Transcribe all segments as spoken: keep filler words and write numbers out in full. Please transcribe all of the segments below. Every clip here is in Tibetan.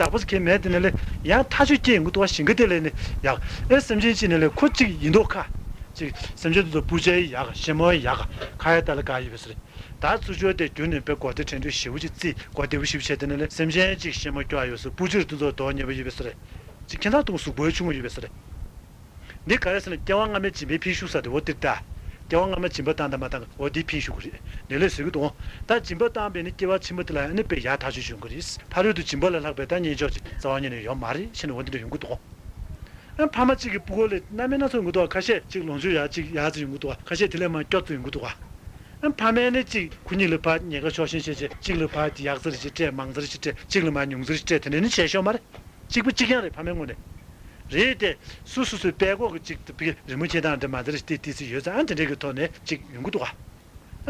ཡག་པོ་ཟེར་མཁན་མེད། དེ་ནས་ལས་ཡང་ཐག་ཆོད་སྐྱེ་ཡོང་གི་འདུག་བ། ཞིང་ཁ་དེ་ལས་ནི་ཡག་ཨེ། སེམས་ཅན་གཅིག་ནས་ལས་ཁོ་གཅིག་ཡིན་མདོག་ཁ་ཅིག་སེམས་ཅན་དེ་ཚོ་སྤུ་ཆའི་ཡག་ཞྭ་མོའི་ཡག་ཁ་ཡ་ད་ལ་ག་ཡོད་པའི་སོ་རེད། ད་ཚུར་ཕྱོགས་དེ་བརྒྱུད་ནས་པའི་སྒོ་དེ་ཁྲེང་ཁྲེང་ཞེ་པོ་ཅིག་བརྩིས། སྒོ་བདེ་པོ་ཞེ་པོ་བྱས། དེ་ནས་ལས་སེམས་ཅན་གཅིག་ཞྭ་མོ་སྐྱོ་ཡོད་སོ། སྤུ་ཆར་དེ་ཚོ་མདོག་ཉེས་པོ་ཡོད་པའི་སོ་རེད། ཅིག་ཁྱད་མཚར་དུ་གཟུགས་པོ་ཆུང་ངུ་ཡོད་པའི་སོ་རེད། འདི་ག་རེ་ཟེར་ན་སྐྱེ་བ་སྔ་མའི་སྦྱིན་པའི་འཕེན་ཤུགས་ཟེར་དེ་འོ་དེ་ལྟ། སྐྱེ་བ་སྔ་མ་སྦྱིན་པ་བཏང་དང་མ་བཏང་གི་འོ་དེའི་འཕེན་ཤུགས་ཀྱི་རེད། ནས་ལས་ཟེར་གི་འདུག་ད་སྦྱིན་པ་བཏང་བས་ནི་སྐྱེ་བ་ཕྱི་མ་དེ་ལ་ནི་དཔེ་ཡག་ཐག་ཆོད་བྱུང་གི་རེད། ཕ་རོལ་ཏུ་སྦྱིན་པ་ལས་ལྷག་པའི་ད་གཉེན་མཆོག་ཅིག་རྩ་བ་ཉིད་ནས་ཡོད་མ་རེད་ཟེར་ནས་འོ་འདི་འདྲ་ཡོང་གི་འདུག་ཨ། ཕ་མ་གཅིག་གི་སྤུ་གུ་ལ་སྣ་མིན་སྣ་ཚོགས་ཡོང་གི་འདུག་ཁ་ཤས་ཅིག་ལོངས་སྤྱོད་ཡག་ཅིག་ཡག་ཙམ་ཡོང་གི་འདུག་ཁ་ཤས་དེ་ལས་མར་སྐྱོ་ཙམ་ཡོང་གི་འདུག་ཨ། ཕ་མས་ནི་གཅིག་ཁོ་གཉིས་ལ་ཕར་ཉེན་ཁ་ཕྱོགས་ཞེན་བྱས་བྱས། གཅིག་ལ་ཕར་ཡག་ཙམ་རེ་ཅིག་སྤྲད། མང་ཙམ་རེ་ཅིག་སྤྲད། གཅིག་ལ་མར་ཉུང་ཙམ་རེ་ཅིག་སྤྲད། དེ་འདྲ་ནི་བྱས་ཤོག་མ་རེད། གཅིག་པ་གཅིག་རྐྱང་རེད། ཕ་མའི་ངོས་ནས་རེད་དེ། སོ་སོ་སོའི་པད་ཀོག་གི་གཅིག་ཏུ་བི་རི་མོ་ཁྱེར་སྟངས་འདྲ་མ་འདྲ་རེ་ཏིག་ཏིག་ཙི་ཡོད་ཙང་། ཨ་དེ་འདྲ་གི་ཐོག་ནས་གཅིག་ཡོང་གི་འདུག་ག་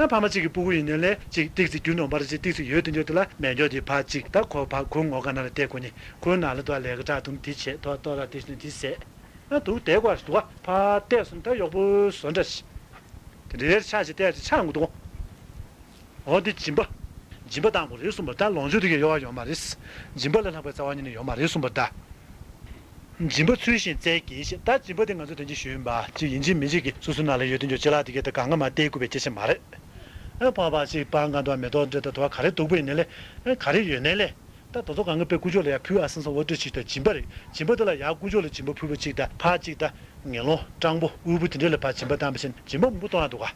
ཨ་ཕ་མ་གཅིག་གི་སྤུ་གུ་ཡིན་ནའི་ལས་གཅིག་ཏིག་ཙི་རྒྱུ་ནོམ་པ་རེ་ཅིག་ཏིག་ཙི་ཡོད་དེ་འདྲ་དེ་ལ་མེ་སྒྱོགས་དེ་ཕར་གཅིག་ད་ཁོ་ཕར་ཁོའི་ངོ་དཀར་ནང་ལ་བལྟས། ཁོ་གཉིས་ཁོའི་ནང་ལ་འདུག་ལས་ཀ་དྲག་འདུག་དེ་བྱས། ཐོག་ཐོག་ར་དེ་བྱས་དེ་བཟས། ཨ་འདུག་བསྡད་དགོས་རེད་འདུག་ག་ཕར་བལྟས་སོང་ད་གཡོག་པོ་བཟོ་འདྲ་ཞིག་དེ་འདྲའི་ཆགས་ཤིག་བལྟས་ཤིག་ཆགས་འགྲོ་འདུག་འོ་དེ་སྦྱིན་པ། སྦྱིན་པ་བཏང་དགོས་རེད་གསུངས་པ་རེད། ད་ལོངས་སྤྱོད་དེ་གས་གཡོ་བ་ཡོད་མ་རེད། སྦྱིན་པ་ལས་ལྷག་པའི་རྩ་བ་ཉིད་ནས་ཡོད་མ་རེད་གསུངས་པ་རེད་ད། སྦྱིན་པ་ཚུལ་བཞིན་བསྩལ་གྱིས་ཞེས། ད་སྦྱིན་པ་དེ་ང་ཚོས་དོན་གྱིས་ཞུས་ཡིན་པ་ཅིག་ཡིན་གཅིག་མིན་གཅིག་གིས་སོ་སོའི་ནང་ལ་ཡོད་དོན་ཅོག་ཅི་ལ་དེ་གས་ད་གང་ག་མ་བལྟས་དགོས་པའི་སྐད་ཆ་མ་རེད། ཨ་ཕོ་བ་ཞིག་སྤང་གང་དུ་མེ་ཏོག་འདྲ་ད་དུ་བ་ག་རེ་འདུག་པ་ཡིན་ནའི་ལས། ཨ་ག་རེ་ཡོད་ནའི་ལས། ད་དེ་ཚོ་གང་ག་དཔེ་དཀོན་མཆོག་ལ་ཡར་ཕུལ་ཨ་བསམ་བསམ་འོ་འདྲ་ཅིག་ད་སྦྱིན་པ་རེད། སྦྱིན་པ་དེ་ལ་ཡར་དཀོན་མཆོག་ལ་སྦྱིན་པ་ཕུལ་བ་ཅིག་ད་ཕར་ཅིག་ད་ངན་སློང་སྤྲང་པོ་དབུལ་པོ་དེ་འདྲ་ལ་ཕར་སྦྱིན་པ་བཏང་བ་བཞིན་སྦྱིན་པ་མང་པོ་གཏོང་ཡ་འདུག་ག་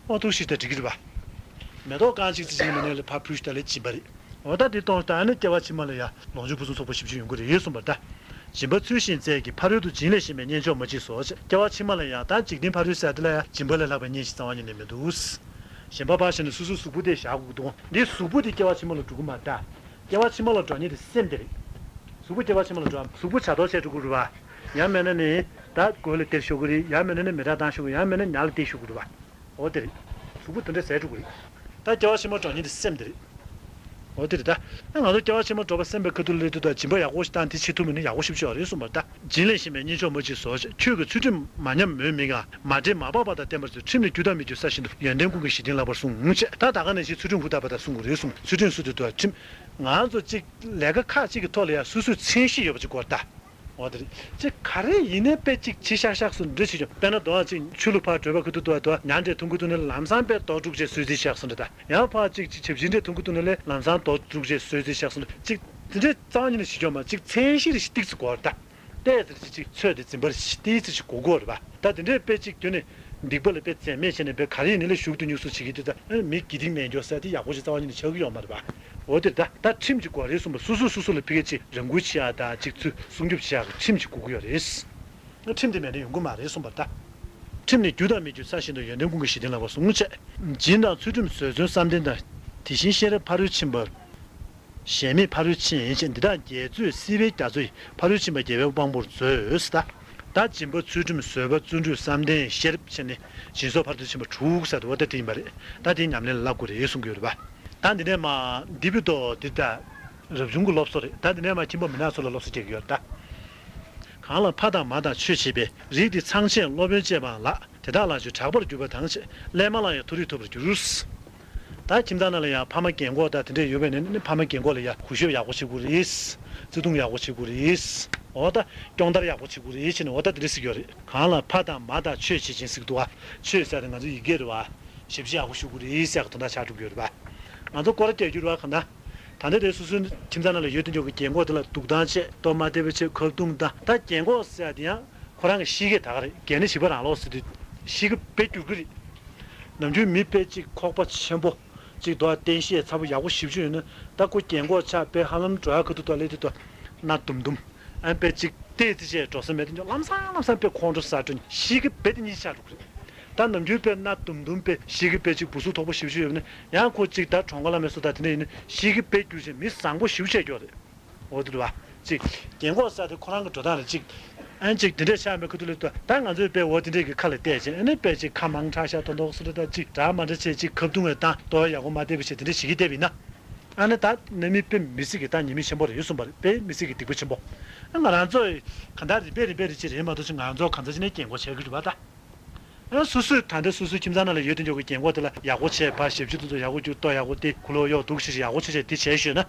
ཨོ་ཐུགས་ཤིག་ད་འགྲིག་གི་རེད་པ། མེ་ཏོག་རྐང་གཅིག་ཙམ་ཅིག་མིན་ནའི་ལ་ཕར་ཕུལ་ཞིག་ད་ལས་སྦྱིན་པ་རེད། འོ་ད་དེ་གཏོང་ད་ཨ་ནི་སྐྱེ་བ་ཕྱི་མ་ལ་ཡ་ལོངས་སྤྱོད་ཕུན་སུམ་ཚོགས་པ་ཞེ་པོ་ཅིག་ཡོང་གི་རེད་གསུངས་པ་རེད་ད། སྦྱིན་པ་ཚུལ་བཞིན་བསྩལ་གྱིས། ཕ་རོལ་ཏུ་སྦྱིན་ལས་གཞན་པའི་གཉེན་མཆོག་མ་མཆིས་སོ་ཞེས། སྐྱེ་བ་ཕྱི་མ་ལ་ཡང་ད་འཇིག་རྟེན་ཕ་རོལ་ཟེར་དེ་ལ་ཡང་སྦྱིན་པ་ལས་ལྷག་པའི་གཉེན་ཞིག་རྩ་བ་ཉིད་ནས་མི་འདུག་གཞན་པ་ཕར་བཞག་ནས་སོ་སོའི་གཟུགས་པོ་དེ་བཞག་དགོས་ཀྱི་འདུག་འདིའི་གཟུགས་པོ་དེ་སྐྱེ་བ་ཕྱི་མ་ལ་འགྲོ་གི་མ་རེད་ད། སྐྱེ་བ་ཕྱི་མ་ལ་འགྲོ་མཁན་དེ་སེམས་དེ་རེད། གཟུགས་པོ་སྐྱེ་བ་ཕྱི་མ་ལ་འགྲོ་གཟུགས་པོ་བྱ་དོར་བྱས་འགྲོ་གི་རེད་པ། ཡང་མིན་ན་ནི་ད་གོས་ལ་སྟེར་ཤོག་གི་རེད། ཡང་མིན་ན་ནི་མི་དྲག་བཏང་ཤོག་གི། ཡང་མིན་ན་ཉ་ལ་སྟེར་ཤོག་གི་རེད་པ། འོ་དེ་རེད། གཟུགས་པོ་དེ་འདྲ་ཟས་འགྲོ་གི་རེད། ད་སྐྱེ་བ་ཕྱི་མ་འགྲོ་མཁན་དེ་སེམས་དེ་རེད། འོ་དེ་རེད་ད། ད་ང་ཚོ་སྐྱེ་བ་ཕྱི་མ་འགྲོ་བ་སེམས་པའི་ཁ་ཐུག་ལ་སླེབས་དུས་ད་སྦྱིན་པ་ཡག་པོ་ཞིག་བཏང་དེ་བྱེད་ཐུབ་མིན་ན་ཡག་པོ་ཞེ་པོ་ཅིག་ཡོད་རེད་གསུངས་པ་རེད་ད། སྦྱིན་ལས་གཞན་པའི་གཉེན་མཆོག་མ་མཆིས་སོ་ཞེས། ཁྱོད་ཀྱིས་ཚུལ་ཁྲིམས་མ་ཉམས་མོད་མི་གང་མ་འདྲེས་མ་འབག་པ་དང་བསྟེན་པར་བྱའོ། ཁྲིམས་ནི་རྒྱུ་དང་མི་རྒྱུའི་ས་བཞིན་དུ། ཡོན་ཏན་ཀུན་གྱི་གཞི་རྟེན་ལགས་པར་གསུངས་ཞེས། ད་ད་ག་ནང་བཞིན་ཚུལ་ཁྲིམས་ཧུར་ཐག་པ་དང་བསྲུང་དགོས་རེད་གསུངས། ཚུལ་ཁྲིམས་སུ་དེ་དུ་ཁྲིམས། ང་ཚོ་གཅིག་ལས་ཀ་ཁག་ཅིག་གི་ཐོག་ལ་ཡང་སོ་སོའི་མཚན་གཞི་ཡོད་པ་ཅིག་དགོས་རེད་ད། འོ་དེ་རེད། ཅིག་ག་རེ་ཡིན་ནའི་དཔེ་ཅིག་བྱེད་ཤག་ཤག་སོ་འདྲ་བྱེད་ཀྱང་། དཔེར་ན་དོ་ཅིག་ཆོས་ལུགས་ཕར་བགྲོད་པ་ཁ་ཐུག་ཏུ་དོ་ཉ་འདྲེ་ཐུང་གི་ཐུག་ནས་ལམ་སང་དཔེ་དོག་དཀྲུག་བྱས་གསོད་རྩིས་ཤག་སོ་འདྲ་ད། ཡང་ཕར་ཅིག་ཅིག་བྱབས་ཤིང་འདྲེ་ཐུང་གི་ཐུག་ནས་ལས་ལམ་སང་དོག་དཀྲུག་བྱས་གསོད་རྩིས་ཤག་སོ་འདྲ་ཅིག་དེ་འདྲའི་རྩ་བ་ཉིད་ནས་བྱེད་ཀྱང་མ་ཅིག་མཚན་གཞི་རེ་ཞིག་ཏིག་ཙི་དགོས་རེད་ད། ཏོག་ཙམ་ཅིག་ཚོད་དེ་འཛིན་པ་རེ་ཞིག་ཏིག་ཙི་ཞིག་དགོས་ཀྱི་ཡོད་རེད་པ། ད་དེ་འདྲའི་དཔེ་ཅིག་ཁྱོན་ནས་སྡིག་པ་ལ་དཔེ་འཛེམ་མེད་བྱས་ནས་དཔེ་ག་རེ་ཡིན་ནའི་ལས་ཞུགས་དུ་ཉུག་སུ་བྱེད་ཀྱི་དུས་ད་མི་དགེ་སྡིག་སྨྲས་སྐྱོ་ཟེར་དེ་ཡག་པོ་ཞིག་རྩ་བ་ཉིད་ནས་ཆགས་ཀྱི་ཡོད་མ་རེད་པ། འོ་དེ་ད་ད་ཁྲིམས་ཅིག་དགོས་རེད་གསུངས་པ། སོ་སོ་སོ་སོ་ལ་ཕ་གི་ཅིག་རང་འགུལ་བྱེད་ཡག་དང་ཅིག་ཚུར་སྲུང་སྐྱོབ་བྱེད་ཡག་གི་ཁྲིམས་ཅིག་དགོས་ཀྱི་ཡོད་རེད། ཁྲིམས་དེ་མེད་ན་ཡོང་གི་མ་རེད་གསུངས་པ་རེད་ད། ཁྲིམས་ནི་རྒྱུ་དང་མི་རྒྱུའི་ས་བཞིན་དུ། ཡོན་ཏན་ཀུན་གྱི་གཞི་རྟེན་ལགས་པར་གསུངས་ཞེས། སྦྱིན་དང་ཚུལ་ཁྲིམས་བཟོད་བརྩོན་བསམ་གཏན་དང་། དེ་བཞིན་ཤེས་རབ་ཕ་རོལ་ཕྱིན་པ། གཞན་མེད་ཕ་རོལ་ཕྱིན་ཡིན་ཞེས། འདི་དག་རྒྱལ་མཛོད་སྲིད་པའི་རྒྱ་མཚོ་ཡི། ཕ་རོལ་ཕྱིན་པ་རྒྱལ་བའི་དབང་པོར་མཛོད་ཟེར་ད། ད་སྦྱིན་པ་ཚུལ་ཁྲིམས་བཟོད་པ་བརྩོན་འགྲུས་བསམ་གཏན་ཤེས་རབ་བྱས་ནས་སྦྱིན་སོགས་ཕ་རོལ་ཏུ་ཕྱིན་པ་དྲུག་ཟེར་དུ་འོ་ད་དེ་ཡིན་པ་རེད། ད་དེ་ཉམས་ལེན་ལ་བསླབ་དགོས་རེད་གསུང་གི་ཡོད་རེད་པ། ད་འདི་ནས་མ་འདི་བི་དོ་འདི་ད་རབ་བྱུང་གི་སློབ་གསོ་རེད། ད་འདི་ནས་མ་ཁྱིམ་པ་མི་ནག་ཚོ་ལ་སློབ་གསོ་སྐྱེལ་གི་ཡོད་རེད་ད། གང་ལ་ཕ་དང་མ་དང་ཆོས་བྱེད་པའི། རིགས་དེ་ཚངས་ཆེན་སློབ་དཔོན་བཅས་པའང་ལགས། དེ་དག་ལ་ཆོས་གྲགས་པར་གྱུར་པ་དང་། ཆེ་སླད་མ་ལ་ཡང་མཐོ་རིས་ཐོབ་པར་འགྱུར། ད་ཁྱིམ་ཚང་ནང་ལ་ཡང་ཕ་མ་རྒན་གོག་དང་དེ་འདྲས་ཡོད་པས་ནི་ཕ་མ་རྒན་གོག་ལ་ཡང་གུས་ཞབས་ཡག་པོ་བྱེད་དགོས་རེད། བརྩེ་དུང་ཡག་པོ་བྱེད་དགོས་རེད། འོ་ད་སྐྱོང་བརྡར་ཡག་པོ་བྱེད་དགོས་རེད་ཅེས་ནས་འོ་ད་དེ་འདྲས་ཟེར་གྱི་ཡོད་རེད། གང་ལ་ཕ་དང་མ་དང་ཆོས་བྱེད་ཅིང་ཟེར་གྱི་འདུག་བ། ཆོས་ཟེར་ཏེ་ང་ཚོ་ཡི་གེ་རེད་བ། ཞབས་ཕྱི་ཡག་པོ་ཞུ་དགོས་རེད་ཟེར་གྱི་དོན་དག་ཆགས་འགྲོ་གི་ཡོད་རེད་བ། ང་ཚོ་སྐོར་ར་རྒྱག་རྒྱུ་རེད་བ་གང་ལྟར། ད་ལྟ་དེ་སོ་སོའི་ཁྱིམ་ཚང་ནང་ལ་ཡོད་དེ་འཇོག་གི་རྒན་གོག་དེ་ལ་སྡུག་ཐང་བྱེད། ལྟོ་མ་བདེ་བ་བྱེད། ཁབ་བརྡུང་ད། ད་རྒན་གོག་ཟེར་ཡ་དེ་ཡང་ཁོ་རང་གི་གཤིས་ཀའི་ད་ག་རེད། རྒན་ནི་བྱིས་པ་རང་ལོག་ཟེར་དུས་གཤིས་ཀ་དཔེ་འགྱུར་གི་རེད། ནམ་རྒྱུན་མི་དཔེ་གཅིག་ཁོག་པ་ཆེན་པོ་གཅིག་འདུག་བསྟན་བཤད་ཚ་པོ་ཡག་པོ་ཞེ་པོ་ཅིག་ཡོད་ན། ད་ཁོ་རྒན་གོག་ཆགས་དཔེ་ཧ་ལམ་འགྲོ་ཡག་གི་ཐུག་ཐུག་སླེབས་དུས་ད་སྣ་དུམ་དུམ། ཨ་དཔེ་གཅིག་བལྟས་ཙི་བྱས་འགྲོ་ས་མེད་དེ་འཇོག་ལམ་སང་ལམ་སང་དཔེ་ཁོང་ཁྲོ་ཟ་འགྲོ་ནི་གཤིས་ཀ་དཔེ་དེ་གཉིས་ཆགས་འགྲོ་གི་རེད། ད་ནམ་རྒྱུན་དཔེ་སྣ་དུམ་དུམ་དཔེ་གཤིས་ཀ་དཔེ་གཅིག་སྦུ་སུབ་དོག་པོ་ཞེ་པོ་ཅིག་ཡོད་ན་ཡང་ཁོ་གཅིག་ད་གྲོང་ཁ་ལ་མེ་སོ་ད་དེ་འདྲ་ཡིན་ན་གཤིས་ཀ་དཔེ་འགྱུར་བྱས་མི་བཟང་པོ་ཞེ་པོ་ཆགས་ཀྱི་ཡོད་རེད། འོ་དེ་རེད་བ། གཅིག་རྒན་གོག་ཟེར་དེ་ཁོ་རང་གི་འགྲོ་སྟངས་རེད་གཅིག་ཨན་གཅིག་དེ་འདྲས་ཆགས་མེད་ཁ་ཐུག་ལ་ལྟོས། ད་ང་ཚོའི་དཔེ་འོ་དེ་འདྲས་ཀྱི་ཁ་ལ་བལྟས་བྱས་ཨ་ནི་དཔེ་གཅིག་ཁ་མང་དྲགས་ཤག་མདོག་མདོག་སུ་རེད། ད་གཅིག་དྲག་མ་དྲགས་བྱས་གཅིག་ཁབ་བརྡུང་བའི་སྟངས་ལྟོ་ཡག་པོ་མ་བསྡད་པ་བྱས་དེ་འདྲས་བྱེད་ཀྱི་བསྡད་པ་ཡིན་ན། ཨ་ནི་ད་ནི་མི་དཔེ་མི་སྲིད་ཀྱི་ད་ཉེས་དམིགས་ཆེན་པོ་རེད་གསུངས་པ་རེད། དཔེ་མི་སྲིད་ཀྱི་སྡིག་པ་ཆེན་པོ། ཨ་ང་རང་ཚོ་གང་ལྟར་རིམ་པས་རིམ་པས་རེད་ཅིག་རེད་མ་གཏོགས་ཅིག་ང་ཚོ་གང་ཚ་ཅིག་ནས་རྒན་གོག་བྱེད་ཀྱི་རེད་བ་ད། ཨ་སོ་སོས་ད་ལྟ་སོ་སོའི་ཁྱིམ་ཚང་ནང་ལ་ཡོད་དེ་འཇོག་གི་རྒན་གོག་དེ་ལ་ཡག་པོ་བྱས་ཕར་ཞབས་ཕྱི་དེ་ཚོ་ཡག་པོ་རྒྱུག་ལྟོ་ཡག་པོ་སྟེར་ཁུ་ལོ་གཡོག་འདུག་ཞེས་ཞེས་ཡག་པོ་བྱས་བྱས་དེ་བྱས་ཞོད་ན།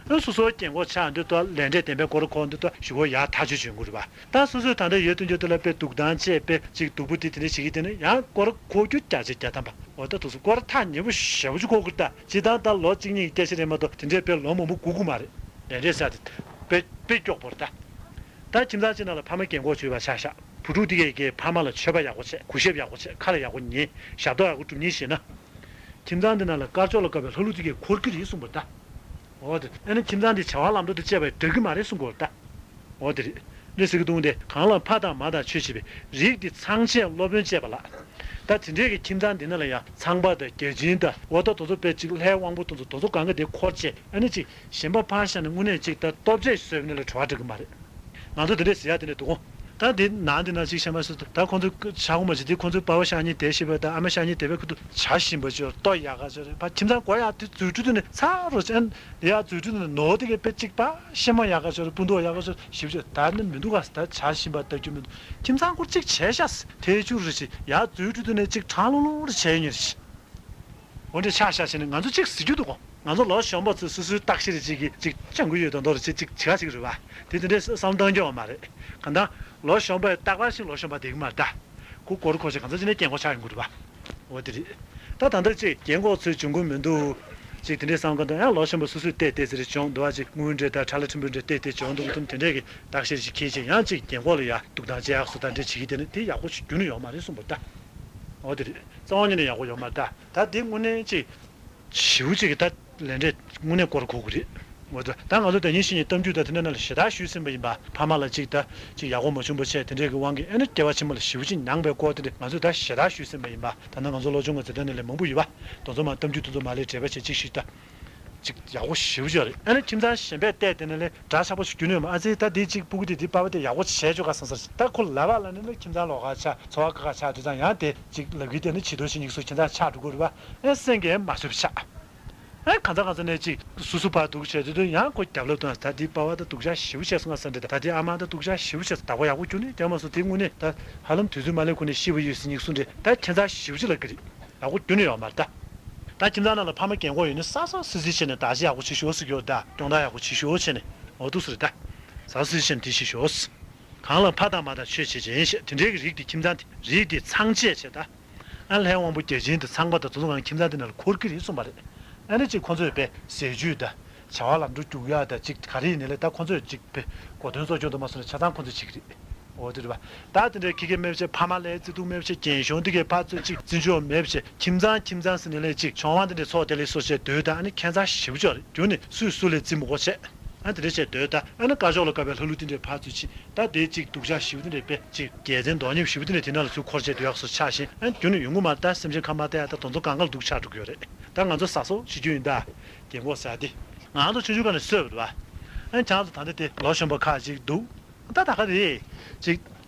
ཨ་སོ་སོའི་རྒན་གོག་ཆགས་འདི་ལྟར་ལས་འབྲས་བདེན་པའི་སྐོར་གོ་འདི་ལྟར་ཞུ་བ་ཡག་ཐག་ཆོད་བྱུང་དགོས་རེད་པ། ད་སོ་སོས་ད་ལྟ་ཡོད་དོན་རྒྱུ་དེ་ལ་དཔེ་སྡུག་དང་བཅས་དཔེ་ཅིག་སྡུག་པོ་དེ་དེ་འདྲ་བྱེད་ཀྱི་དེ་ནི་ཡང་སྐོར་གོ་རྒྱུ་བརྒྱ་ཆ་བརྒྱ་ཐམ་པ། འོ་ད་དུ་སུ་སྐོར་ཐག་ཉེ་པོ་ཞེ་པོ་ཅིག་གོ་དགོས་རེད་ད། སྤྱིར་བཏང་ད་ལོ་གཅིག་གཉིས་ཀྱི་སྐད་ཆ་རེད་མ་གཏོགས་དེ་འདྲའི་དཔེ་ལོ་མང་པོ་སྒུག་དགོས་མ་རེད། ལས་འབྲས་ཟེར་དེ་དཔེ་དཔེ་སྐྱོ་པོ་རེད་ད། ད་ཁྱིམ་ཚང་གཅིག་ནང་ལ་ཕ་མ་རྒན་གོག་བྱོས་པ་ཆ་བཞག་བུ་ཕྲུག་དེ་གས་ཀྱིས་ཕ་མ་ལ་མཆོད་པ་ཡག་པོ་བྱས། གུས་ཞབས་ཡག་པོ་བྱས། ཁ་ལ་ཡག་པོ་ཉན། ཞབས་ཏོག་ཡག་པོ་སྒྲུབ་ཉན་ཤེས་ན། ཁྱིམ་ཚང་འདི་ནང་ལ་དཀར་ཕྱོགས་ལ་བཀབ་པའི་ལྷ་ཀླུ་དེ་གས་འཁོར་གྱི་རེད་གསུངས་པ་རེད་ད། འོ་དེ་ཨ་ནི་ཁྱིམ་ཚང་འདི་བྱ་བ་ལམ་འགྲོ་དང་བཅས་པ་ཡིས་འགྲིག་གི་མ་རེད་གསུངས་པ་རེད་ད། འོ་དེ་རེད། འདི་ཟེར་གི་འདུག་སྟེ། གང་ལ་ཕ་དང་མ་དང་ཆོས་བྱེད་པའི། རིགས་འདི་ཚངས་ཆེན་སློབ་དཔོན་བཅས་པ་ལགས། ད་དེ་འདྲའི་གི་ཁྱིམ་ཚང་འདི་ནང་ལ་ཡང་ཚངས་པ་དང་བརྒྱ་བྱིན་དང་འོ་ད་དེ་ཚོ་དཔེ་ཅིག་ལྷའི་དབང་པོ་དེ་ཚོ་དེ་ཚོ་གང་ག་དེ་འཁོར་བྱས། ཨ་ནི་ཅིག་གཞན་པ་ཕར་བཞག་ནས་དངོས་གནས་ཅིག་ད་ལྟོ་ཆས་བཟོས་པ་ནི་ལ་བྲོ་བ་འགྲིག་གི་མ་རེད། ང་ཚོ་དེ་འདྲས་ཟེར་ཡ་དེ་འདྲས་འདུག་གོ། ད་འདི་ནང་འདི་ན་ཅིག་བཤད་མ་སོང་། ད་ཁོང་ཚོ་ཆ་གོ་མ་བྱེད་དེ། ཁོང་ཚོའི་པ་ཕ་ཤ་ཉེ་དེ་ཤི་བ་དང་ཨ་མ་ཤ་ཉེ་དེ་བའི་ཁུ་ཏུ་བྱ་ཞིམ་པ་ཅོར་ལྟོ་ཡག་ག་ཅོར་ཕ་ཁྱིམ་ཚང་སྒོ་ཡག་དེ་འཛུལ་ཁྲུ་དུ་ནས་ཚ་རོ་ཅན་ཡག་འཛུལ་ཁྲུ་དུ་ནས་ནོར་དེ་གའི་དཔེ་གཅིག་པ་ཤེ་མ་ཡག་ག་ཅོར་སྤུ་མདོག་ཡག་ག་ཅོར་ཞིབ་ཅོར་ད་ནི་མི་འདུག་ག། ད་བྱ་ཞིམ་པ་ལྟ་རྒྱུ་མི་འདུག་ཁྱིམ་ཚང་སྐོར་གཅིག་བྱས་ཤག་ཐལ་ཆུ་རུ་ཞིག་ཡག་འཛུལ་ཁྲུ་དུ་ནས་གཅིག་གྲང་ལྷུང་ལྷུང་རུ་བྱས་ཡོད་ཉེར་ཞིག་འོ་འདྲ་ཆགས་ཤག་བྱས་ནས་ང་ཚོ་གཅིག་ཟེར་རྒྱུ་འདུག་གོ། ང་ཚོ་ལོ་གཞོན་པ་ཚོས་སོ་སོའི་བརྟག་ཞིབ་རེ་གཅིག་གིས་གཅིག་སྤྱང་ཀི་ཡོད་དོན་དོ་རེ་གཅིག་གཅིག་བྱ་གཅིག་རེད་བ། དེ་དེ་འདྲའི་བསམ་བཏང་རྒྱུ་ཡོད་མ་རེད། གང་ལྟར་ལོ་གཞོན་པ་རྟག་པར་ཞིག་ལོ་གཞོན་པ་བསྡད་ཀྱི་མ་རེད་ད། ཁོ་སྐོར་ཁོ་ཆེ་གང་ཚ་ཅི་ནས་རྒན་གོག་ཆགས་ཡོང་གི་རེད་བ། འོ་དེ་རེད། ད་ད་ལྟ་གཅིག་རྒན་གོག་ཚོའི་འབྱུང་ཁུངས་མི་འདུག་གཅིག་དེ་འདྲའི་བསམ་གང་དང་ཡང་ལོ་གཞོན་པ་སོ་སོས་བལྟས་བལྟས་ཟེར་བྱུང་འདུག་བ། གཅིག་དངུལ་འདྲེ་དང་ཁྲ་ལ་ཁྲིམས་དཔོན་འདྲེ་བལྟས་བལྟས་བྱུང་འདུག་གི་དུམ་དེ་འདྲས་ཀྱི་བརྟག་ཞིབ་ཞིག་ཁྱེད་ཀྱིས་ཡང་གཅིག་རྒན་གོག་ལ་ཡ་སྡུག་དང་བཅས་ཡག་སོ་ད་འདྲས་བྱེད་ཀྱི་དེ་ནི་དེ་ཡག་པོ་ཞིག་རྒྱུན་ནས་ཡོད་མ་རེད་གསུངས་པ་ད། འོ་དེ་རེད། རྩ་བ་ཉིད་ནས་ཡག་པོ་ཡོད་མ་རེད་ད། ད་དེ་དངོས་གནས་ཅིག་ཞེ་པོ་ཅིག་གི་ད་ལས་འབྲས་དངོས་གནས་སྐོར་གོ་གི་རེད། འོ་ད་ད་ང་ཚོ་ད་ཉིན་ཤིག་ཉིན་གཏམ་རྒྱུད་ད་དེ་འདྲ་ནང་ལ་ཞེ་དྲག་ཞུས་ཟིན་པ་ཡིན་པ། ཕ་མ་ལ་ཅིག་ད་ཅིག་ཡག་པོ་མ་བྱུང་པ་བྱས་དེ་འདྲས་ཀྱི་དབང་གིས་ཨ་ནི་སྐྱེ་བ་ཕྱི་མ་ལ་ཞེ་པོ་ཅིག་མྱངས་པའི་སྐོར་དེ་འདྲས་ང་ཚོས་ད་ཞེ་དྲག་ཞུས་ཟིན་པ་ཡིན་པ། ད་ནང་ང་ཚོ་སློབ་སྦྱོང་གི་འཛིན་གྲྭ་ནང་ལས་མང་པོ་ཡོད་པ། དེ་ཚོ་མ་གཏམ་རྒྱུད་དེ་ཚོ་མ་ལས་འབྲེལ་བ་བྱས་ཅིག་ཞུས་ད། ཅིག་ཡག་པོ་ཞེ་པོ་ཅིག་རེད། ཨ་ནི་ཁྱིམ་ཚང་གཞན་པས་བལྟས་དེ་ནས་ལས་འདྲ་ཆགས་པོ་ཞིག་རྒྱུ་ནས་ཡོད་མ། ཨ་ཙི་ད་འདི་ཅིག་སྤུ་གུ་དེ་འདི་པ་ཕ་དེ་ཡག་པོ་བྱས་ཆོག་ག་བསམ་ས་རེད། ད་ཁོ་ལབ་པ་ལ་ནི་ལ་ཁྱིམ་ཚང་ལོགས་ཀ་ཆགས་ཚོར་བ་ཁ་ཁ་ཆགས་དུས་ཙང་ཡང་དེ་ཅིག་ལབ་གི་དེ་ནི་བྱི་དོར་བྱེད་སྙིང་སུ་ཁྱིམ་ཚང་ཆགས་འགྲོ་གི་རེད་པ། ཨེ་སེང་གེ་མ་བཟོད་པ་ཆགས། ཨེ་གང་ཚ་གང་ཚ་ནས་ཅིག་སུ་སུ་ཕར་སྡུག་བྱས་དུས་དུས་ཡང་ཁོ་རྒྱབ་ལོག་དང་ད་འདི་པ་ཕ་ད་སྡུག་ཅག་ཞེ་པོ་བྱས་སོང་ང་བསམ་འདྲ། ད་འདི་ཨ་མ་ད་སྡུག་ཅག་ཞེ་པོ་བྱས་སོང་། བདག་པོ་ཡག་པོ་རྒྱུ་ནི་རྒྱབ་མ་སོང་། དེ་དངོས་གནས་ད་ཧ་ལམ་དུས་ཚོད་མ་སླེབས་གོང་ནས་ཤི་བ་ཡོད་སྲིད་སྙིང་སུ་འདྲ། ད་ཁྱིམ་ཚང་ཞེ་པོ་ཅིག་ལབ་གི་རེད། ཡག་པོ་རྒྱུ་ནི་ཡོད་མ་རེད་ད། ད་ཁྱིམ་ཚང་ནང་ལ་ཕ་མ་རྒན་གོག་ཡོད་ན་ས་ས་སི་སི་བྱས་ནས་བདག་གཞི་ཡག་པོ་བྱེད་ཤོག་ཟེར་གྱི་ཡོད་ད། སྐྱོང་བདག་ཡག་པོ་བྱེད་ཤོག་བྱས་ནས་འོ་འདུག་སེ་རེད་ད། ས་ས་སི་སི་བྱས་ནས་དེ་བྱེད་ཤོག། གང་ལ་ཕ་དང་མ་དང་ཆོས་བྱེད་ཅན་ཞེས་དེ་འདྲའི་གི་རིགས་དེ་ཁྱིམ་ཚང་དེ་རིགས་དེ་ཚངས་བཅས་བྱེད་ད། ཨ་ལྷའི་དབང་པོ་བརྒྱ་བྱིན་དང་ཚངས་པ་དང་དེ་ཚོ་གང་ཁྱིམ་ཚང་དེ་ནང་ལ་འཁོར་གྱི་རེད་གསུངས་པ་རེད། ཨ་ནི་གཅིག་ཁོང་ཚོས་པའི་ཟས་བཅུད་དང་བྱ་བ་ལམ་འགྲོ་རྒྱུག་ཡག་དང་གཅིག་ག་རེ་ཡིན་ནའི་ལས་ད་ཁོང་ཚོས་གཅིག་པའི་གོ་དོན་གཙོ་སྐྱོང་དུ་མ་སོང་ནས་ཆ་ཚང་ཁོང་ཚོས་བྱེད་ཀྱི་རེད། འོ་དེ་རེད་པ། ད་དེ་འདྲའི་ཁྱི་སྐད་མེད་བྱས་ཕ་མ་ལ་བརྩེ་དུང་མེད་བྱས་རྒན་གཞོན་དེ་གའི་ཕར་ཚུར་གཅིག་བརྩི་འཇོག་མེད་བྱས་ཁྱིམ་ཚང་ཁྱིམ་ཚང་ཟེར་ནས་ལས་གཅིག་ཆུང་བ་དེ་འདྲའི་ཚོགས་དེ་ལས་སོ་བྱས་སྡོད་ད། ཨ་ནི་ཁྱད་མཚར་ཞེ་པོ་ཅིག་རེད། རྒྱུ་ནི་སུས་སུ་ལས་བརྩི་མི་དགོས་བྱས། ཨ་དེ་འདྲ་བྱས་སྡོད་ད། ཨ་ནི་དཀར་ཕྱོགས་ལ་བཀབ་པའི་ལྷ་ཀླུ་དེ་འདྲའི་ཕར་ཚུར་ཕྱིན་ད། དེ་གཅིག་སྡུག་ཅག་ཞེ་པོ་དེ་འདྲའི་དཔེ་གཅིག་རྒྱལ་མཚན་དོ་མཉམ་ཞེ་པོ་དེ་འདྲའི་དེ་ནང་ལ་ཚུར་འཁོར་བྱས་སྡོད་ཡག་སོ་ཆགས་ཤིང་། ཨ་རྒྱུ་ནི་ཡོང་གི་མ་རེད་ད། སེམས་ཅན་ཁ་མ་བལྟས་ཡག་ད་དེ་ཚོ་གང་ག་ལ་སྡུག་ཆགས་འགྲོ་གི་ཡོད་རེད། ད་ང་ཚོ་ཟ་སོ་བྱེད་རྒྱུ་ཡིན་ད། རྒན་གོག་ཟ་དེ་ང་ཚོ་ཆུང་ཆུང་སྒང་ནས་གསོས་པ་རེད་པ། ཨ་ཁྱེད་ཚོ་ད་ལྟ་དེ་ལོ་གཞོན་པ་ཁག་ཅིག་འདུག་ད་ད་ག་རེད། ཅིག་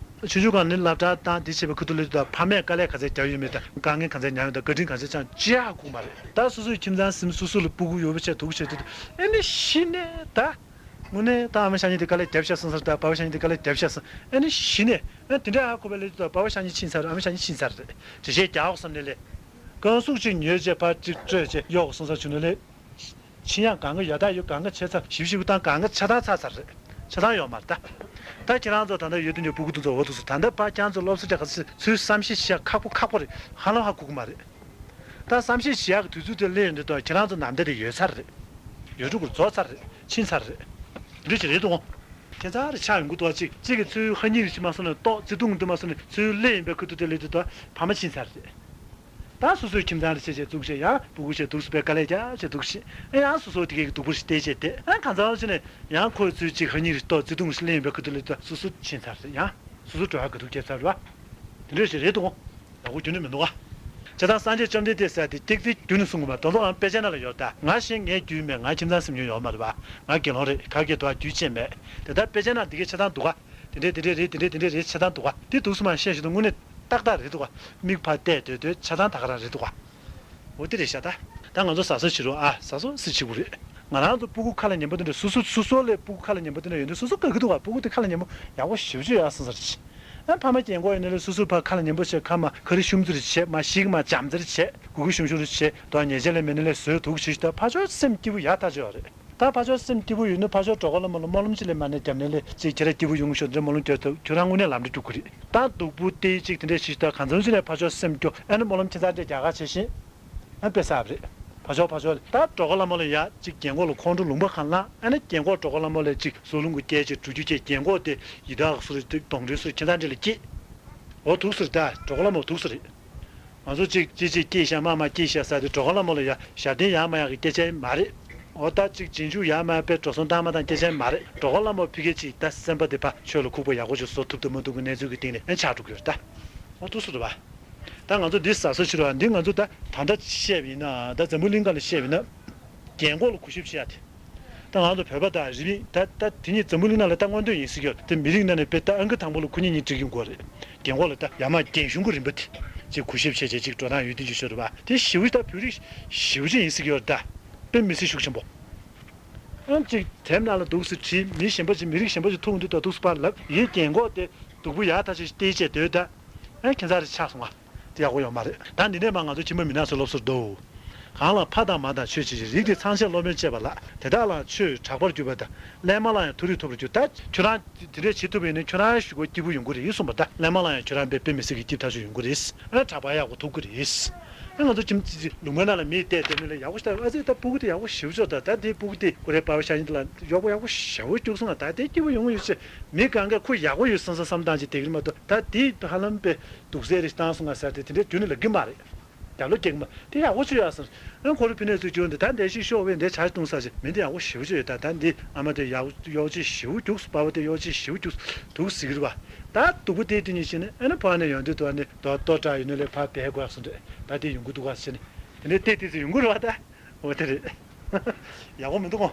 ཆུང་ཆུང་སྒང་ནས་སློབ་གྲྭ་བཏང་དེ་བྱས་པའི་ཁུ་ཐུ་ལས་དུས་ད་ཕ་མས་དཀའ་ལས་ག་ཚད་བརྒྱབ་ཡོད་མེད་དང་དཀའ་ངལ་ག་ཚད་མྱངས་ཡོད་དང་བཀའ་དྲིན་ག་ཚད་བསྐྱངས་ཅི་ཧ་གོ་མ་རེད། ད་སོ་སོའི་ཁྱིམ་ཚང་ཟིན། སོ་སོ་ལ་སྤུ་གུ་ཡོད་པ་བྱས་སྡུག་བྱས་དུས་ཨེ་ནི་གཞི་ནས་ད། དངོས་གནས་ད་ཨ་མ་ཤ་ཉེ་དེ་དཀའ་ལས་བརྒྱབ་ཤག་བསམ་ས་རེད། ད་པ་ཕ་ཤ་ཉེ་དེ་དཀའ་ལས་བརྒྱབ་ཤག་བསམ། ཨེ་ནི་གཞི་ནས་ཨེ་དེ་འདྲ་ཧ་གོ་བའི་ལས་དུས་ད་པ་ཕ་ཤ་ཉེ་ཕྱིན་ཚར་རེད། ཨ་མ་ཤ་ཉེ་ཕྱིན་ཚར་རེད། འགྲེལ་བཤད་རྒྱག་འོག་བསམ་ནས་ལས། རྐང་ཟུག་ཅིག་ཉོས་བྱས་ཕར་ཅིག་སྤྲོད་བྱས་གཡོག་སོང་ས་བྱུང་ནས་ལས། ཕྱིན་ཡག་གང་ག་ཡ་ད་ཡོད། གང་ག་ཆད་ཚར། ཞིབ་ཞིབ་བཏང་གང་ག་ཆ་ཚང་ཚར་ཚར་རེད། ཆ་ཚང་ཡོད་མ་རེད་ད། ད་ཁྱེད་རང་ཚོ་ད་ལྟ་ཡོད་དུས་ཀྱི་སྤུ་གུ་དེ་ཚོ་འོ་དུ་སུ་ད་ལྟ་ཕར་ཁྱེད་རང་ཚོ་སློབ་གསོ་རྒྱག་ག་ཚོད་བསམ་ཤེས་བྱེད་ཡག་ཁག་པོ་ཁག་པོ་རེད། ཧ་ལམ་ཧ་གོ་གི་མ་རེད། ད་བསམ་ཤེས་བྱེད་ཡག་གི་དུས་ཚོད་དེ་སླེབས་ཡོང་དུས་ད་ཁྱེད་རང་ཚོ་ནམ་ཟླ་དེ་ཡོལ་ཚར་རེད། ཡོལ་འགྲོ་དགོས་རྫོགས་ཚར་རེད། ཕྱིན་ཚར་རེད། འདི་ཅི་རེད་དོ། ཁྱད་མཚར་རེ་ཆགས་ཡོང་གི་འདུག་ཅིག་གཅིག་གི་ཚུལ་ཧ་ཉིག་རེ་ཅིག་མ་སོང་ནས་ཏོག་བརྩེ་དུང་འདི་མ་སོང་ནས་ཚུལ་སླེབས་ཡིན་པའི་ཁུ་ཐུ་དེ་སླེབས་དུས་ད་ཕ་མ་ཕྱིན་ཚར་རེད། ད་སོ་སོའི་ཁྱིམ་ཚང་རེ་བྱས་བྱས་འཛུགས་བྱས་ཡང་སྤུ་གུ་བྱས་འདུག་སེ་དཀའ་ལས་རྒྱག་བྱས་འདུག་ཤི། ཨེ་ཡང་སོ་སོ་དེ་གའི་སྡུག་པོ་ཞིག་བལྟས་བྱས་བསྡད། ཨེ་གང་ཚང་བྱས་ནས་ཡང་ཁོའི་ཚུལ་གཅིག་ཧ་ཉིག་རེ་ཏོག་བརྩེ་དུང་ཞིག་སླེབས་ཡིན་པའི་ཁུ་ཐུ་སླེབས་དུས་སོ་སོ་ཕྱིན་ཚར་རེད། ཡང་སོ་སོ་འགྲོ་ཡག་གི་སྡུག་སྐྱེས་ཚར་རེད་བ། དེ་འདྲ་ཞིག་རེད་འདུག་ཡག་པོ་རྒྱུན་ནས་མི་འདུག་ག། བྱས་ཙང་སངས་རྒྱས་བཅོམ་ལྡན་འདས་ཟེར་དེ་ཏིག་ཙི་རྒྱུན་ནས་གསུང་གི་མ། དོན་དག་ཨང་དཔེ་ཆ་ནང་ལ་ཡོད་ད། ང་གཞན་ངའི་རྒྱུད་མེད། ང་ཁྱིམ་ཚང་སེམས་ཉོན་ཡོད་མ་རེད་བ། ང་དགེ་སློང་རེད། ག་གེ་དོ་རྒྱུད་ཅན་མེད། དེ་ལྟར་དཔེ་ཆ་ནང་འདི་གའི་ཆ་ཚང་འདུག་ག། དེ་འདྲས་དེ་འདྲས་རེད། དེ་འདྲས་དེ་འདྲས་རེད། ཆ་ཚང་འདུག་ག། དེ་འདུག་སེ་མ་བཤད་བཞིན་དུ་དངོས་གནས་ཏག་ཏག་རེད་འདུག་ག། མིག་ཕར་བལྟས་སྡོད་སྡོད་ཆ་ཚང་ད་ག་རང་རེད་འདུག་ག། འོ་དེ་རེད་ཤག་ད། ད་ང་ཚོ་ཟ་ཟོ་བྱེད་རོགས་ཨ། ཟ་ཟོ་སི་བྱེད་དགོས་རེད། ང་རང་ཚོ་སྤུ་གུ་ཁ་ལ་ཉན་པོ་དེ་འདྲ་སོ་སོ་སོ་སོ་ལས་སྤུ་གུ་ཁ་ལ་ཉན་པོ་དེ་འདྲ་ཡོད་དུས་སོ་སོ་དགའ་གི་འདུག་ག། སྤུ་གུ་དེ་ཁ་ལ་ཉན་པོ་ཡག་པོ་ཞེ་པོ་ཅིག་ཡོད་ཨ་བསམ་ས་རེད། ཨ་ཕ་མ་རྒན་གོག་ཡིན་ན་ལས་སོ་སོ་ཕར་ཁ་ལ་ཉན་པོ་བྱས། ཁ་མ་ཁ་རི་ཤུམ་ཙི་རེ་བྱས། མ་ཤིག་མ་འཇམ་ཙི་རེ་བྱས། གུ་གུ་ཤུམ་ཤུམ་རེ་བྱས། དོ་ཉེས་ཆད་ལས་མེད་ན་ལས་བཟོས་འདུག་ཞིག་ད་ཕ་ཆོས་སེམས་སྐྱིད་པོ་ཡག་ཐག་ཆོད་རེད། ད་ཕར་ཕྱོགས་སེམས་སྐྱིད་པོ་ཡོད་ན་ཕར་ཕྱོགས་གྲོགས་པོ་ལྷ་མོ་ལ་སྨོན་ལམ་ཅིག་ལས་མ་ནས་རྒྱབ་ནས་ལས་ཅིག་ཁྱེད་རང་སྐྱིད་པོ་ཡོང་ཤོག་འདྲ་སྨོན་ལམ་རྒྱག་ཐུབ་ཁྱོད་རང་དངོས་གནས་ལམ་འགྲོ་རྒྱུག་གི་རེད། ད་སྡུག་པོ་དེ་ཅིག་དེ་འདྲས་ཞིག་ད་གང་འཚམ་ཞིག་ནས་ཕར་ཕྱོགས་སེམས་སྐྱོ་ཨ་ནི་སྨོན་ལམ་ཁྱེད་ཚང་འདྲས་རྒྱག་ག་བྱེད་བཞིན། ཨ་དཔེ་གསར་པ་རེད། ཕར་ཕྱོགས་ཕར་ཕྱོགས་ལ་ད་གྲོགས་པོ་ལྷ་མོ་ལ་ཡ་ཅིག་རྒན་གོག་ལ་ཁོང་ཁྲོ་ལུང་པ་གང་ལངས་ཨ་ནི་རྒན་གོག་གྲོགས་པོ་ལྷ་མོ་ལ་ཅིག་བཟོ་ལུང་གི་སྐད་ཆ་འགྲོ་རྒྱུ་ཅིག་རྒན་གོག་དེ་ཡི་དྭགས་སུ་རེད་གདོན་འདྲེ་སུ་རེད་ཁྱེད་ཚང་འདྲས་ལ་སྐྱེས། འོ་འདུག་སེ་རེད་ད་གྲོགས་པོ་ལྷ་མོ་འདུག་སེ་རེད། ང་ཚོ་གཅིག་གཅིག་གཅིག་སྐྱེས་ཤག་མ་མ་སྐྱེས་ཤག་ཟེར་དུས་གྲོགས་པོ་ལྷ་མོ་ལ་ཡ་ཞབས་བརྟན་ཡག་མ་ཡག་གི་སྐད་ཆ་མ་རེད། འོ་ད་གཅིག་རྗེས་འཇུག་ཡག་མ་ཡག་པའི་འགྲོ་སོང་བཏང་མ་བཏང་སྐད་ཆ་མ་རེད། གྲོགས་པོ་ལྷ་མོ་ཕ་གི་གཅིག་ད་སེམས་པ་དེ་ཕར་ཆོས་ལ་ཁུག་པ་ཡག་པོ་ཞིག་བཟོ་ཐུབ་ཐུབ་མ་ཐུབ་ཀྱི་གནས་ཚུལ་གྱི་སྟེང་ནས་ཨེ་ཆགས་འགྲོ་གི་ཡོད་རེད་ད། འོ་འདུག་སེ་རེད་པ། ད་ང་ཚོ་འདི་ཟ་ས་ཕྱིར་བ་འདི་ང་ཚོ་ད་ད་ལྟ་བཤད་པ་ཡིན་ན་ད་འཛམ་བུ་གླིང་སྒང་ལ་བཤད་པ་ཡིན་ན་རྒན་གོག་ལ་གུས་ཞབས་བྱེད་ཡག་དེ། ད་ང་ཚོ་བོད་པ་དང་རིགས་མིན་ད་ད་དེ་གཉིས་འཛམ་བུ་གླིང་ནང་ལ་ད་མངོན་འདོད་ཡིན་ཟེར་གྱི་ཡོད་དེ་མི་རིགས་ནང་ནས་དཔེ་ད་ཨང་ཀི་དང་པོ་ལ་ཁོ་གཉིས་གཉིས་འགྲིག་ཡོང་གི་རེད། རྒན་གོག་ལ་ད་ཡ་མ་རྒན་གཞོན་གྱི་རིམ་པ་དེ་ཅིག་གུས་ཞབས་བྱས་བྱས་ཅིག་འགྲོ་སྟངས་ཡོད་དེ་ཅིག་ཤོད་རེད་པ་དེ་ཞེ་པོ་ད་བོད་རིགས་ཞེ་པོ་ཅིག་ཡིན་ཟེར་གྱི་ཡོད་རེད་ད། དཔེ་མི་སྲིད་ཤུགས་ཆེན་པོ། ཨང་ཅིག་དེབ་ནང་ལ་འདུག་སེ་བྲིས་མི་གཞན་པ་ཅིག་མི་རིགས་གཞན་པ་ཅིག་ཐུག་འདུག་ད་འདུག་སེ་པར་ལབ་ཡིན་རྒན་གོག་དེ་སྡུག་པོ་ཡག་ཐག་ཆོད་བལྟས་བྱས་སྡོད་ད། ཨེ་ཁྱེད་ཚང་རེ་ཆགས་སོང་ང་། དེ་ཡག་པོ་ཡོད་མ་རེད། ད་འདི་ནས་མ་ང་ཚོ་ཁྱིམ་པ་མི་ནག་ཚོ་སློབ་གསོར་འདུག་གང་ལ་ཕ་དང་མ་དང་ཆོས་བྱེད་ཅིང་རིགས་དེ་ཚངས་ཆེན་སློབ་དཔོན་བཅས་པ་ལགས། དེ་དག་ལའང་ཆོས་གྲགས་པར་གྱུར་པ་དང་། སླད་མ་ལའང་མཐོ་རིས་ཐོབ་པར་གྱུར། ད་ཁྱོད་རང་དེ་འདྲས་བྱེད་ཐུབ་པ་ཡིན་ན་ཁྱོད་རང་ཞུ་གོ་སྐྱིད་པོ་ཡོང་གི་རེད་གསུངས་པ། ད་སླད་མ་ལའང་ཁྱོད་རང་དཔེ་དཔེ་མི་སྲིད་ཀྱི་སྐྱིད་ཐག་ཆོད་ཡོང་གི་རེད། ཨ་གྲགས་པ་ཡག་པོ་ཐོབ་ཀྱི་རེད། ཨ་ང་ཚོ་ཁྱིམ་ལུང་པ་ནང་ལ་མི་བསྡད་བསྡད་མི་ལ་ཡག་པོ་ཞིག་ལྟ་ཨ་ཙི་ད་སྤུ་གུ་དེ་ཡག་པོ་ཞེ་པོ་ཅིག་ད་ད་དེའི་སྤུ་གུ་དེ་ཀུ་རེ་པ་བ་ཤ་ཉེ་དེ་ལ་གཡོག་པོ་ཡག་པོ་ཞེ་པོ་རྒྱུགས་སོང་ང་ད་དེ་སྐྱིད་པོ་ཡོང་གི་ཡོད་ཅེ། མི་གང་ག་ཁོ་ཡག་པོ་ཡོད་བསམ་བསམ་བསམ་བཏང་ཅིག་དེ་གི་མ་གཏོགས་ད་དེ་ཧ་ལམ་པའི་སྡུག་ཟས་རེ་བཏང་སོང་ང་ཟེར་དེ་དེ་འདྲའི་རྒྱུན་ནས་ལབ་གི་མ་རེད། རྒྱབ་ལོག་རྒྱག་གི་མ་དེ་ཡག་པོ་ཅིག་ཡོད་ཟེར། ཨ་ཁོ་རང་ཕི་ནས་ཚུར་བསྐྱོན་དེ་ད་འདས་ཤིག་ཤོག་བས་འདས་ཆར་གཏོང་ས་ཞིག་མི་འདི་ཡག་པོ་ཞེ་པོ་ཅིག་ཡོད་ད། ད་འདི་ཨ་མ་དེ་ཡག་གཡོག་ཅིག་ཞེ་པོ་རྒྱུགས་སུ་པ་བ་དེ་གཡོག་ཅིག་ཞེ་པོ་རྒྱུགས་འདུག་ཟེར་གི་རེད་བ། ད་སྡུག་པོ་དེ་དེ་ཉིད་བྱས་ནས་ཨ་ནི་ཕ་ནས་ཡོང་དུས་དུ་ཨ་ནི་རྡོ་རྡོ་བྲག་ཡོད་ནི་ལས་ཕར་བལ་དགོས་སོང་འདྲ་ད་དེ་ཡོང་གི་འདུག་ག་ཟེར་ནས་དེ་འདྲའི་ལྟས་དེ་ཚོ་ཡོང་གི་རེད་བ་ད། འོ་དེ་རེད། ཡག་པོ་མི་འདུག་གོ།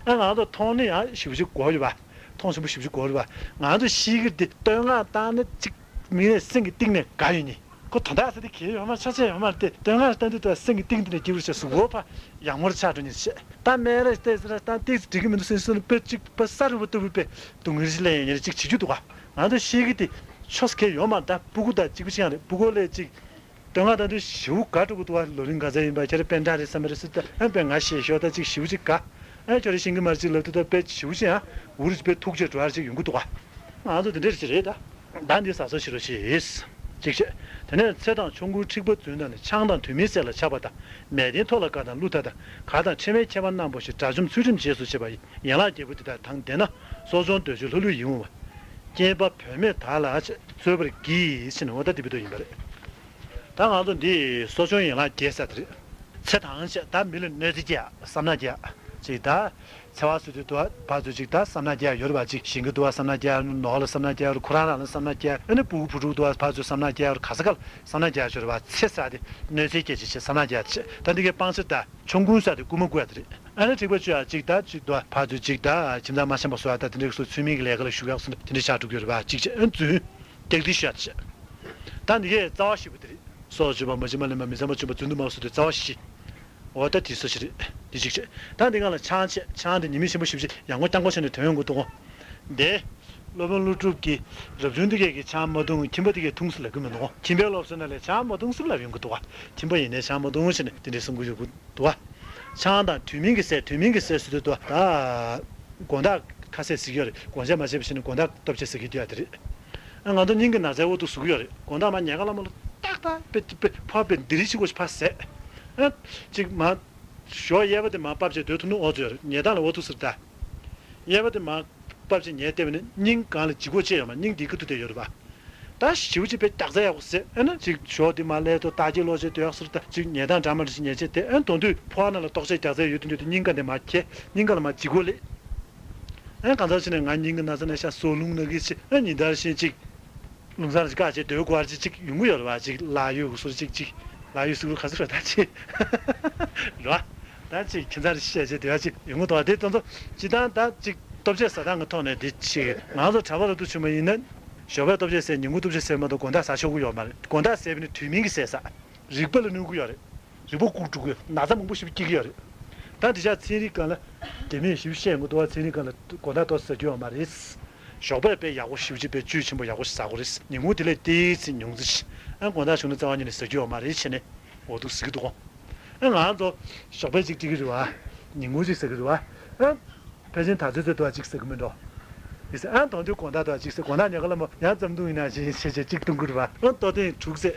ཨ་ང་ཚོ་མཐོང་ནི་ཡང་ཞེ་པོ་ཅིག་གོ་ཡོད་པ། མཐོང་ཆེན་པོ་ཞེ་པོ་ཅིག་གོ་ཡོད་པ། ང་ཚོ་ཤེས་ཀྱི་འདི་བསྟོད་བསྔགས་བཏང་ནི་གཅིག་མི་ནས་སེམས་ཀྱི་གཏིང་ནས་དགའ་ཡོད་ནི། ཁོ་དོན་དག་ཟེར་དེ་གལ་ཡོད་མ་ཆ་ཆེ་ཡོད་མ་རེད་དེ་བསྟོད་བསྔགས་བཏང་དུས་ད་སེམས་ཀྱི་གཏིང་འདི་ནས་སྐྱིད་པོ་བྱས་སུ་འོ་ཕ་ཡག་མོར་ཆགས་འགྲོ་ནི་བྱས་ད་སྨད་ར་བལྟས་ཟེར་ད་ཏིག་འགྲིག་གི་མི་འདུག་སེམས་སུ་དཔེ་གཅིག་པ་ས་རུ་བ་ལྟ་བུ་དཔེ་སྡུག་བསྔལ་ཞིག་ལས་ཡིན་ཉེར་གཅིག་བྱེད་རྒྱུ་འདུག་ག་ང་ཚོ་ཤེས་ཀྱི་དེ་ཆོས་གལ་ཡོད་མ་རེད་ད་སྤུ་གུ་ད་གཅིག་པུ་ཅིག་ཡང་རེད་སྤུ་གུ་ལས་གཅིག་བསྟོད་བསྔགས་བཏང་དུས་ཞེ་པོ་དགའ་འགྲོ་གི་འདུག་བ། ལོ་རིང་ག་ཚད་ཡིན་པ་ཁྱེད་རང་པཎ་ཆེན་རེད་བསམ་པ་རེད་ཟེར་ད་ཨ་དཔེ་ང་ཞེས་ཞོག་ད་ཅིག་ཞེ་པོ་ཅིག་དགའ། ཨ་ཁྱོད་རང་ཤེས་ཀྱི་མ་རེད་ཅིག་ལབ་དུས་ད་དཔེ་ཞེ་པོ་ཅིག་ཨ་འུ་རུ་ཅིག་དཔེ་ཐུགས་རྗེ་འགྲོ་ཡ་ཅིག་ཡོང་གི་འདུག་བ། ང་ཚོ་དེ་འདྲ་ཅིག་རེད་ད། ད་འདི་ཟ་ས་ཞིག་རོ་ཞེས། གཅིག་བཤད། དེ་ནས་ཚེ་དང་ཆོམ་རྐུན་འཁྲིག་པ་རྫུན་དང་ནི་ཆང་དང་དུས་མིན་ཟས་ལ་ཆགས་པ་དང་། མལ་སྟན་ཐོག་ལ་དགའ་དང་གླུ་ཐ་དང་གར་དང་ཕྱེ་མའི་ཁྱད་པར་རྣམས་པོ་ཞེས་དགྲ་བཅོམ་ཚུལ་ཁྲིམས་རྗེས་སུ་བྱེད་པ་ཡི་ཡན་ལག་བརྒྱད་པོ་འདི་དག་དང་ལྡན་ན་གསོ་སྦྱོང་འདོད་ཆོས་ལྷ་ཀླུ་ཡིད་འོང་བ། སྐྱེས་པ་བུད་མེད་དག་ལ་འཚོལ་བར་བགྱི་ཞེས་ནས་འོ་ད་འདི་བི་དོ་ཡིན་པ་རེད། ད་ང་ཚོ་འདི་གསོ་སྦྱོང་ཡན་ལག་བརྒྱད་ཟེར་དེ་རེད། ཚེ་དང་བཅས་ད་མི་ལ་གནོད་འཚེ་སྐྱེལ་བསམ་ན་རྒྱག་ཅིག་ད། འཚེ་བ་སུ་དུ་དུ་བ་ཕར་ཚུར་ཅིག་ད་བསམ་ན་རྒྱག་ཡོད་རེད་བ་ཅིག་ཞིང་གི་དུ་བ་བསམ་ན་རྒྱག་ནོར་ལ་བསམ་ན་རྒྱག་ཁོ་རང་རང་ལ་བསམ་ན་རྒྱག་ཨ་ནི་ཕྲུ་གུ་བུ་ཕྲུག་དུ་བ་ཕར་ཚུར་བསམ་ན་རྒྱག་ག་ས་ག་ལ་བསམ་ན་རྒྱག་ཡོད་རེད་བ་ཚེ་ས་དེ་གནོད་འཚེ་སྐྱེལ་ཅིག་བྱེད་བསམ་ན་རྒྱག་ཅིག་ད་འདི་གའི་སྤང་བྱ་ད་ཆོམ་རྐུན་ས་དེ་རྐུན་མ་རྐུ་ཡ་དེ་རེད། ཨ་ནི་འཁྲིག་པ་བཅུ་ཡ་ཅིག་ད་ཅིག་དུ་བ་ཕར་ཚུར་ཅིག་ད་ཁྱིམ་ཚང་མ་ཤེས་པ་བཟོ་ཡ་ད་དེ་འདྲའི་སོ་ཚུལ་མིན་གྱི་ལས་ཀ་ལ་ཞུགས་ཡག་སོ་དེ་འདྲའི་ཆགས་འགྲོ་གི་ཡོད་རེད་བ་ཅིག་ཅིག་ཨ་ནི་རྫུན། སྐྱག་དྲི་ཤོད་ཅེས། ད་འདི་གས་རྩ་བ་བཞི་པོ་དེ་རེད། སྲོག་གཅོད་པ། མ་བྱིན་པ་ལེན་པ། མི་ཚངས་པར་སྤྱོད་པ། རྫུན་དུ་སྨྲ་བ་སོགས་དེ་རྩ་བ་བཞི། འོ་ད་དེ་སོ་བཞི་རེད། འདི་གཅིག་བྱས། ད་འདི་སྒང་ལ་ཆང་བཅས། ཆང་དེ་ཉི་མ་ཆེན་པོ་བཞི་བཅུ་ཡང་སྒོ་རྐྱང་པོ་བྱས་ནས་ཐོན་ཡོང་གི་འདུག་གོ། འདི། སློབ་དཔོན་ཀླུ་སྒྲུབ་ཀྱིས་རབ་བྱུང་འདི་གས་ཀྱི་ཆང་མ་འཐུང་ཁྱིམ་པ་འདི་གས་འཐུང་ཟེར་ལབ་ཀྱི་མི་འདུག་གོ། ཁྱིམ་པའི་སློབ་གསོའི་ནང་ལས་ཆང་མ་འཐུང་ཟེར་ལབ་ཡོང་གི་འདུག་ག་ཁྱིམ་པ་ཡིན་ནའི་ཆང་མ་འཐུང་ཟེར་ནས་དེ་འདྲའི་གསུང་གི་ཡོད་གི་འདུག་ག་ཆང་དང་དུས་མིན་གྱི་ཟས། དུས་མིན་གྱི་ཟས་ཟེར་དུས་འདུག་ག་ད། དགོང་དག་ཁ་ཟས་ཟེར་གྱི་ཡོད་རེད། དགོང་ཞག་མ་བྱས་པ་བྱས་ནས་དགོང་དག་ལྟོ་ཆས་ཟེར་གྱི་འདུག་ཡ་དེ་རེད། ཨ་ང་ཚོ་སྙིང་གི་ན་ཚའི་འོ་དུ་ཟུག་གི་ཡོད་རེད། དགོང་དག་མ་ཉལ་ཁ་ལ་མ་ལོ་ཏག་ཏག་པེ་པེ་ཕ་པེ་འདི་རིགས་ཤིག་གོ་ཕ་ཟས། ཨ་ཅིག་མ། ཞོགས་གཡས་པ་དེ་མ་བབས་བྱས་སྡོད་ཐུབ་ནི་འོ་ཚོད་ཡོད་རེད། ཉལ་སྟངས་ལ་འོ་དུ་ཟེར་ད། གཡས་པ་དེ་མ་བབས་བྱས་ཉལ་བསྡད་པ་ནི་སྙིང་གང་ལ་ལྗིད་ཁོག་ཅིག་ཡོད་མ་སྙིང་འདི་ཁ་ཐུག་དེ་ཡོད་རེད་པ། ད་ཞེ་པོ་ཅིག་པེ་རྒྱགས་ཚད་ཡག་པོ་ཟས། ཨ་ནི་ཅིག་ཞོགས་དེ་མ་སླེབས་དུས་ལྟ་སྐྱེལ་ལོག་བྱས་སྡོད་ཡག་ཟེར་ད་ཅིག་ཉལ་སྟངས་འདྲ་མ་འདྲ་ཞིག་ཉལ་བྱས་དེ་ཨ་ནི་དོན་དུས་ཕོ་བ་ནང་ལ་ལྟོགས་ཆས་རྒྱགས་ཚད་ཡོད་དུས་དུས་དེ་སྙིང་ག་འདི་མ་ཁྱེར་སྙིང་ག་ལ་མ་ལྗིད་ཁོག་སླེབས། ཨ་ནི་གང་ཟག་ཅིག་ནས་ང་སྙིང་གི་ན་ཚ་ནས་ཤ་སོ་རླུང་ན་གི་ཆེ་ཨ་ཉིན་ལྟར་བཞིན་ཅིག་རླུང་གསར་ཅིག་བཀག་བྱས་སྡོད་དགོས་པ་ཅིག་ཅིག་ཡོང་གི་ཡོད་རེད་བ། ཅིག་ལག་གཡོག་གི་སོར་ཅིག་ཅིག་ལག་གཡོག་སུ་གུ་ག་ཚོད་རེད་ད་ཅིག་རེད་བ། ད་ཅིག་ཁྱད་མཚར་ཞིག་བྱས་བྱས་སྡོད་ཡ་ཅིག་ཡོང་གི་འདུག་བ། དེ་དོན་ཚོ་སྤྱི་བཏང་ད་ཅིག་ལྟོ་ཆས་ཟ་སྟངས་ཀྱི་ཐོག་ནས་དེ་ཅིག་ང་ཚོ་གྲྭ་པ་རབ་ཏུ་བྱུང་བ་ཡིན་ན་ཞོགས་པའི་ལྟོ་ཆས་ཟས་ཉིན་གུང་ལྟོ་ཆས་ཟས་མ་གཏོགས་དགོང་དག་ཟ་ཆོག་གི་ཡོད་མ་རེད། དགོང་དག་ཟས་པ་ནི་དུས་མིན་གྱི་ཟས་ཟ། རིག་པ་ལ་གནོད་ཀྱི་ཡོད་རེད། རིག་པ་བཀུག་འགྲོ་གི་ཡོད། ན་ཚ་མང་པོ་ཞིག་སྐྱེ་གི་ཡོད་རེད། ད་འདི་ཆ་ཚན་རིག་སྒང་ལ་དེ་མིན་ཞིབ་བཤད་ཡོང་གི་འདུག་བ། ཚན་རིག་སྒང་ལ་དགོང་དག་ལྟོ་ཟ་རྒྱུ་ཡོད་མ་རེད། ཞོགས་པ་དཔེ་ཡག་པོ་ཞེ་པོ་ཅིག་དཔེ་བཅུད་ཆེན་པོ་ཡག་པོ་ཞིག་ཟ་དགོས་རེད། ཉིན་གུང་དེ་ལས་ཏོག་ཙམ་ཉུང་ཙམ་ཞིག་ཨ་དགོང་དག་བྱུང་ན་རྩ་བ་ཉིད་ནས་ཟ་རྒྱུ་ཡོད་མ་རེད་བྱས་ནས་འོ་འདུག་ཟེར་གྱི་འདུག་གོ། ཨ་ང་ཚོ་ཞོགས་པ་ཅིག་སྐྱེ་གི་རེད་བ། ཉིན་གུང་ཅིག་ཟ་གི་རེད་བ། ཨ། ཕལ་ཆེར་ད་ཚོད་ཚོད་དུ་བ་གཅིག་ཟེར་གི་མིན་འགྲོ། ཡིན་ཟེར། ཨ། དོན་དུ་དགོང་དག་དུ་བ་གཅིག་ཟེར། དགོང་དག་ཉལ་ཁ་ལ་མོ་ཡང་ཙམ་འདུག་ཡིན་ན་ཞེས་བྱས་བྱས་གཅིག་གཏོང་གི་རེད་པ། ཨ། ལྟོ་ཐེངས་དྲུག་ཟེར།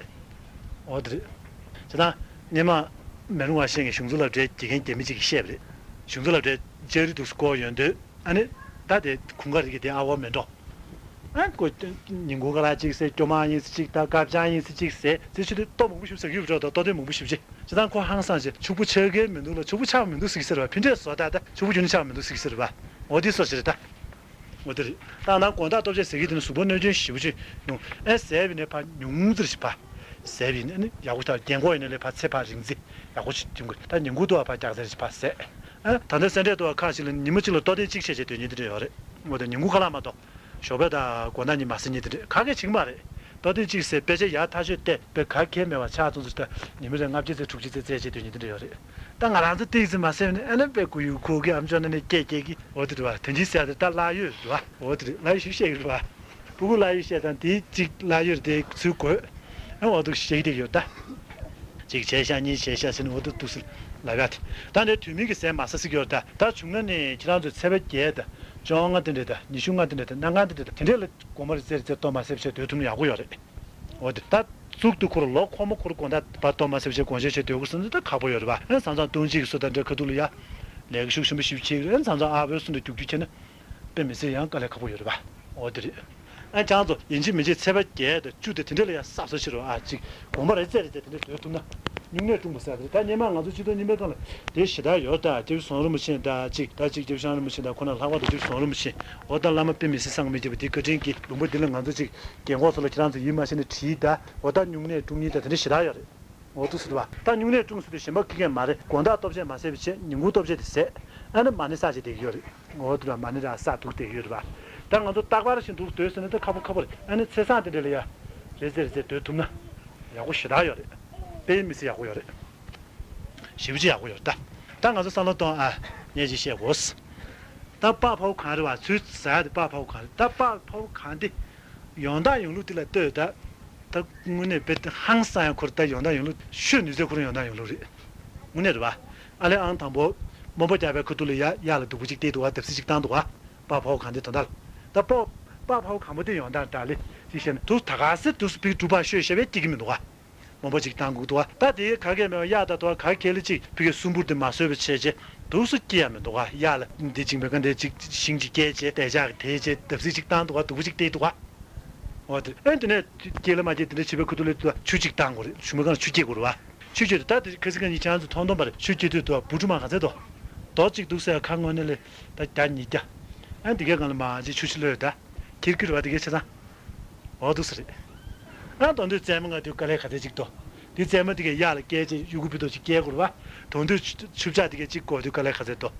འོ་དེ་རེད། བྱས་ཙང་སྔོན་མ་མེ་ལོང་བ་ཤེས་ངེས་གཞུང་ཚོ་ལ་འབྲེལ་དགེ་རྒན་རྒྱ་མི་གཅིག་གིས་བཤད་པ་རེད། གཞུང་ཚོ་ལ་འབྲེལ་ལྕགས་རི་འདུག་སྐོར་ཡོང་དུས། ཨ་ནི། ད་དེ་གུང་དཀར་རི་གི་དེ་ཨ་བོ་མེད་འགྲོ། ཨ། ཁོ་ཉིན་གུང་ཁ་ལག་གཅིག་ཟེར། སྐྱོ་མ་ཡིན་ཟེར་གཅིག་དང་། སྐར་བྱང་ཡིན་ཟེར་གཅིག་ཟེར། ཟེར་ཆུ་དེ་ལྟོ་མང་པོ་ཞིག་ཟ་གི་ཡོད་འགྲོ། ད་ལྟོ་དེ་མང་པོ་ཞིག་བྱེད། བྱས་ཙང་ཁོ་ཧང་སངས་བྱས། ཕྱུག་པོ་ཆགས་ཀྱི་མི་འདུག་ལ། ཕྱུག་པོ་ཆགས་མི་འདུག་ཟེར་གྱི་ཟེར་བ། ཕི་འདྲས་བཟོ་ད་ད་ཕྱུག་པོ་ཁྱོན་ནས་ཆགས་མི་འདུག་ཟེར་གྱི་ཟེར་བ། འོ་དེ་སོ་ཞིག་རེད་ད། འོ་དེ་རེད། ད་ནང་དགོང་དག་ལྟོ་ཆས་ཟེར་གྱི་དེ་ནི་གཟུགས་པོ་གནོད་སྐྱོན་ཞེ་པོ་ཅིག་ཡོང་། ཨེ། ཟས་པ་ཡིན་ནའི་ཕར་ཉུང་ཙམ་ཞིག་ཕར། ཟས་པ་ཡིན་ནའི་ཡག་པོ་ཞིག་ད་རྒན་གོག་ཡིན་ནའི་ལས་ཕར་ཚེ་ཕར་རིང་ཙམ་ཡག་པོ་ཞིག་འཐུང་དགོས། ད་ཉིན་གུང་དུ་བ་ཕར་རྒྱགས་ཚད་ཞིག་ཕར་ཟས། ཨ། ད་ལྟ་སེ་འབྲས་དུ་བ་ཁག་ཅིག་ལ་ཉི་མ་གཅིག་ལ་ལྟོ་ཐེངས་གཅིག་བྱས་བྱས་སྡོད་མཁན་དེ་འདྲ་ཡོད་རེད། འོ་དེ་ཉིན་གུང་ཁ་ལག་མ་གཏོགས། ཞོགས་པ་དང་དགོང་དག་གཉིས་མ་ཟ་མཁན་དེ་འདྲ་ག་གེ་བྱེད་ཀྱི་མ་རེད། ལྟོ་ཐེངས་གཅིག་ཟས། ཕལ་ཆེར་ཡག་ཐག་ཆོད་བལྟས། དཔེ་ག་གེ་མེད་པ་ཆགས་སོང་ཟེར། ད་ཉི་མ་རེ་ལྔ་བརྒྱ་ཙམ་དྲུག་ཅུ་ཙམ་བཙལ་བྱས་སྡོད་མཁན་དེ་འདྲ་ཡོད་རེད། ད་ང་རང་ཚོ་ཏོག་ཙམ་མ་ཟས་ནས་ཨ་ནི་དཔེ་མགོ་ཡུ་འཁོར་གི། ཨམ་ཅོག་ནང་ནས་སྐད་སྐྱེལ་གི། འོ་དེ་རེད་པ། དེ་འདྲའི་ཟས་དེ་ད་བརླག་ཡོད་རེད་པ། འོ་དེ་རེད། བརླག་ཡོད་ཞིག་བཤད་ཀྱི་རེད་པ། ཕྲུ་གུ་བརླག་ཡོད་བཤད་དང་དེའི་གཅིག་བརླག་ཡོད་རེད། དེ་ཚུར་དགོས། ཨ། འོ་འདུག་བཤད་ཀྱི་བསྡད་ཡོད་ད། གཅིག་བྱས་ཤག་གཉིས་བྱས་ཤག་ཟེར་ནས་འོ་འདུག་འདུག་སེ་ལབ་ཡ་དེ། ད་ནི་དུས་མིན་གྱི་ཟས་མ་ཟ་ཟེར་གྱི་ཡོད་རེད་ད། ད་བྱུང་ན་ནི་ཁྱེད་རང་ཚོས་ཚེས་པ་བརྒྱད་དང་བཅོ་ལྔ་དེ་འདྲ་དང་། ཉི་ཤུ་ལྔ་དེ་འདྲ་དང་། གནངས་ཁ་དེ་འདྲ་དང་། དེ་འདྲ་ལ་དགོང་མོ་རེ་ཙེ་རེ་ཙེ་ལྟོ་མ་ཟས་བྱས་སྡོད་ཐུབ་ན་ཡག་པོ་ཡོད་རེད། འོ་དེ་ད་གཙུག་ཏུ་ཁོ་རང་ལོ་འཁོར་མོ་འཁོར་དགོང་དག་བར་ལྟོ་མ་ཟས་བྱས་དགོང་ཞག་བྱས་སྡོད་དགོས་ཟེར་ན་ད་ཁག་པོ་ཡོད་རེད་པ། ཨ། བྱས་ཙང་སྟོང་གཅིག་གི་བཟོ་ལྟ་འདྲ་ཁ་ཐུག་ལ་ཡ་ལས་ཀ་ཤུགས་ཆེན་པོ་ཞིག་བྱེད་ཀྱི་རེད། བྱས་ཙང་ཨ་བོའི་གསུང་དེ་རྒྱུག་རྒྱུག་བྱས་ན། དཔེ་མི་སྲིད་ཡང་དཀའ་ལས་ཁག་པོ་ཡོད་རེད་པ། འོ་དེ་རེད། ཨ། ཁྱེད་རང་ཚོ་ཡིན་གཅིག་མིན་གཅིག་ཚེས་པ་བརྒྱད་དང་བཅུ་དེ་དེ་འདྲ་ལ་ཡ་གཟབ་གཟབ་བྱེད་རོགས་ཨ། གཅིག་དགོང་མོ་རེ་ཙེ་རེ་ཙེ་དེ་འདྲ་སྡོད་ཐུབ་ན། སྨྱུང་གནས་སྲུང་བ་ཟེར་དེ་ད་སྔོན་མ་ང་ཚོ་སྤྱི་ཚོགས་རྙིང་པའི་སྒང་ལ་དེ་ཞེ་དྲག་ཡོད་ད། སྐྱབས་རྗེ་ཟམ་གདོང་རིན་པོ་ཆེ་ད་གཅིག་ད་གཅིག་སྐྱབས་རྗེ་ཤངས་རིན་པོ་ཆེ་ད་ཁོ་ན་ལྷག་པར་དུ་སྐྱབས་རྗེ་ཟམ་གདོང་རིན་པོ་ཆེ། འོ་ད་བླ་མ་དཔེ་མི་སྲིད་བསམ་གྱི་མི་ཁྱབ་པ་དེ་བཀའ་དྲིན་གྱིས་ལུང་པ་འདི་ལ་ང་ཚོ་གཅིག་རྒན་གོག་ཚོ་ལ་ཁྱེད་རང་ཚོ་ཡིད་མ་ཆེས་ནས་དྲིས་ད། འོ་ད་སྨྱུང་གནས་སྲུང་མཁན་ད་དེ་འདྲ་ཞེ་དྲག་ཡོད་རེད། འོ་འདུག་སེ་རེད་པ། ད་སྨྱུང་གནས་སྲུང་ཟེར་དུས་གཞན་པ་ཁྱི་རྒན་མ་རེད། དགོང་དག་ལྟོ་ཆས་མ་ཟས་པ་བྱས། ཉིན་གུང་ལྟོ་ཆས་དེ་ཟས། ཨ་ནི་མ་ཎི་བསགས་བྱས་བསྡད་ཀྱི་ཡོད་རེད། འོ་དེ་ར་མ་ཎི་ར་བསགས་འདུག་བསྡད་ཀྱི་ཡོད་རེད་པ། ད་ང་ཚོ་རྟག་པར་བཞིན་འདུག་སྡོད་ཟེར་ན་ད་ཁག་པོ་ཁག་པོ་རེད། ཨ་ནི་ཚེས་བཟང་དེ་འདྲ་ལ་ཡ་རེ་ཙེ་རེ་ཙེ་སྡོད་ཐུབ་ན་ཡག་པོ་ཞེ་དྲག་ཡོད་རེད། དཔེ་མི་སྲིད་ཡག་པོ་ཡོད་རེད། ཞེ་པོ་ཅིག་ཡག་པོ་ཡོད་རེད་ད། ད་ང་ཚོ་བསམ་བློ་གཏོང་ཨ། ངས་ཅིག་བཤད་དགོས། ད་པགས་ཕ་བོ་གང་རེད་པ། ཚུར་ཟ་ཡ་དེ་པགས་ཕ་བོ་གང་རེད། ད་པགས་ཕ་བོ་གང་དེ། ཡོང་སྟངས་ཡོང་ལུགས་དེ་ལ་ལྟོས་ད། ད་དངོས་གནས་དཔེ་ཧང་སང་ཡ་ཁོ་རེ། ད་ཡོང་སྟངས་ཡོང་ལུགས་ཤོད་ནུས་ཚད་ཁོ་རང་ཡོང་སྟངས་ཡོང་ལུགས་རེད། དངོས་གནས་རེད་པ། ཨ་ལས་ཨང་དང་པོ། རྨོན་པོ་རྒྱག་པའི་ཁ་ཐུག་ལ་ཡ་གཡག་ལ་སྡུག་པོ་གཅིག་བལྟས་འདུག་ག། བརྡབ་གསིག་གཅིག་བཏང་འདུག་ག། པགས་ཕ་བོ་གང་དེ་དོན་དག་ལ། ད་པགས་པགས་ཕ་བོ་གང་པོ་དེ་ཡོང་སྟངས་ད་ལས་ཅིག་བཤད་ན། དུ་ད་ག་སེ་དུ་སུ་ཕིག་གྲུ་པགས་ཤོད་བཤད་པའི་སྐྱིད་ཀྱི་མི་འདུག་ག། རྨོན་པོ་གཅིག་བཏང་དགོས་འདུག་ག། ད་དེ་ག་གེ་མེད་པ་གཡག་ད་དུ་ག་གེ་ལ་གཅིག་ཕི་གའི་སུམ་བུར་དེ་མ་བཟོས་པ་བྱས་བྱས་དུ་སུ་སྐྱིད་ཡ་མི་འདུག་ག། གཡག་ལ་འདི་བྱིང་བའི་ཀ་འདྲ་གཅིག་ཤིང་གཅིག་བཀལ་བྱས་དལ་ཅག་གི་དེ་བྱས་བརྡབ་གསིག་གཅིག་བཏང་འདུག་ག། སྡུག་པོ་གཅིག་བལྟས་འདུག་ག། འོ་དེ་ཨེ་དེ་ནས་སྐྱེས་ལ་མ་སྐྱེས་དེ་འདྲ་བྱིས་པའི་ཁུ་ཐུག་ལས་དུ་ཆུ་གཅིག་བཏང་དགོས་རེད། ཞུ་མི་གང་ཆུ་སྐྱེས་དགོས་རེད་བ། ཆུ་སྐྱེས་དུས་ད་དེ་ཁ་སི་ཁ་ཉིན་ཆང་ཚོ་མཐོང་མཐོང་པ་རེད། ཆུ་སྐྱེས་དུས་དུ་བུ་ཕྲུག་མ་ག་ཚད་དོ། རྡོ་གཅིག་འདུག་ཟེར་ཁ་སྔོན་ནས་ལས་ད་བརྒྱ་ཉིས་བརྒྱ། ཨ་འདི་གའི་སྒང་ལ་མ་ཅིག་ཆུ་ཆུ་ལོས་ད། ཁིར་ཁིར་བ་འདི་གའི་ཆ་ཚང་། འོ་འདུག་ཟེར་རེད། ཨ་དོན་དུ་རྩེད་མོ་ང་དུས་དཀའ་ལས་ག་ཚད་ཅིག་དོ། དེ་རྩེད་མོ་འདི་གའི་གཡག་ལ་སྐྱེལ་ཅིག་ཡུ་གུ་བི་དོ་ཅིག་སྐྱེལ་དགོས་རེད་བ། དོན་དུ་ཆུ་ཆུ་བྱ་འདི་གའི་ཅིག་དགོས་དུས་དཀའ་ལས་ག་ཚད་དོ།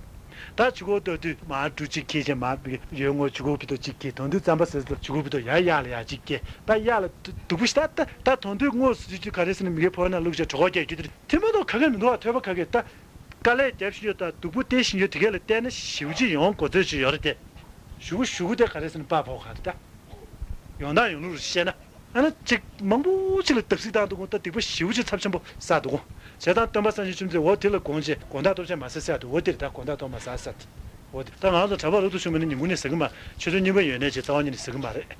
ད་ཆུ་ཁོག་ལྟོས་དུས་མ་འབྲུ་གཅིག་ཁྱེར་བྱས་མ་ཡོལ་ངོ་ཆུ་ཁོག་བི་དོ་གཅིག་ཁྱེར། དོན་དུ་རྩམ་པ་ཟེར་དུས་ཆུ་ཁོག་བི་དོ་ཡ་གཡག་ལ་ཡ་གཅིག་སྐྱེལ། ད་གཡག་ལ་སྡུག་པོ་ཞིག་ད་ད་ད་དོན་དུ་དངོས་སུ་ཅིག་ག་རེ་ཟེར་ན་མི་གའི་ཕོ་ན་བླུགས་བྱས་གྲོད་ཁོག་རྒྱག་རྒྱུ་དེ་རེད། དེ་མ་གཏོགས་ག་གེ་མི་འདུག་བ། ཐོས་པ་ག་གེ་ད། དཀའ་ལས་རྒྱབ་བཞིན་ཡོད་ད། སྡུག་པོ་སྟེར་བཞིན་ཡོད། དེ་གས་ལ་བལྟས་ན་ཞེ་པོ་ཅིག་ཡོང་དགོས་ཚོད་ཅིག་ཡོད་རེད་དེ། ཞུ་གུ་ཞུ་གུ་དེ་ག་རེ་ཟེར་ན་པགས་ཕོག་ག་རེད་ད། ཡོང་སྟངས་ཡོང་ལུགས་རེ་བཤད་ན། ཨ་ན་ཅིག་མང་པོ་ཅིག་ལ་བརྡབ་གསིག་བཏང་འདུག་གོ། ད་སྡིག་པ་ཞེ་པོ་ཅིག་ཚབས་ཆེན་པོ་བསགས་འདུག་གོ། བྱས་ཙང་སྟོན་པ་སངས་རྒྱས་བཅོམ་ལྡན་འདས་འོ་དེ་ལ་དགོངས་བྱས་དགོང་དག་ལྟོ་ཆས་མ་ཟ་ཟེར་ཡ་འདུག་འོ་དེ་རེད་ད། དགོང་དག་ལྟོ་མ་ཟ་ཟེར་ཡ་དེ། འོ་དེ་ད་ང་ཚོ་གྲྭ་པ་རབ་ཏུ་བྱུང་བ་ནི་ཉིན་གུང་ནས་ཟ་གི་མ། ཆུ་ཚོད་གཉིས་པ་ཡོལ་ནས་བྱས་རྩ་བ་ཉིད་ནས་ཟ་གི་མ་རེད།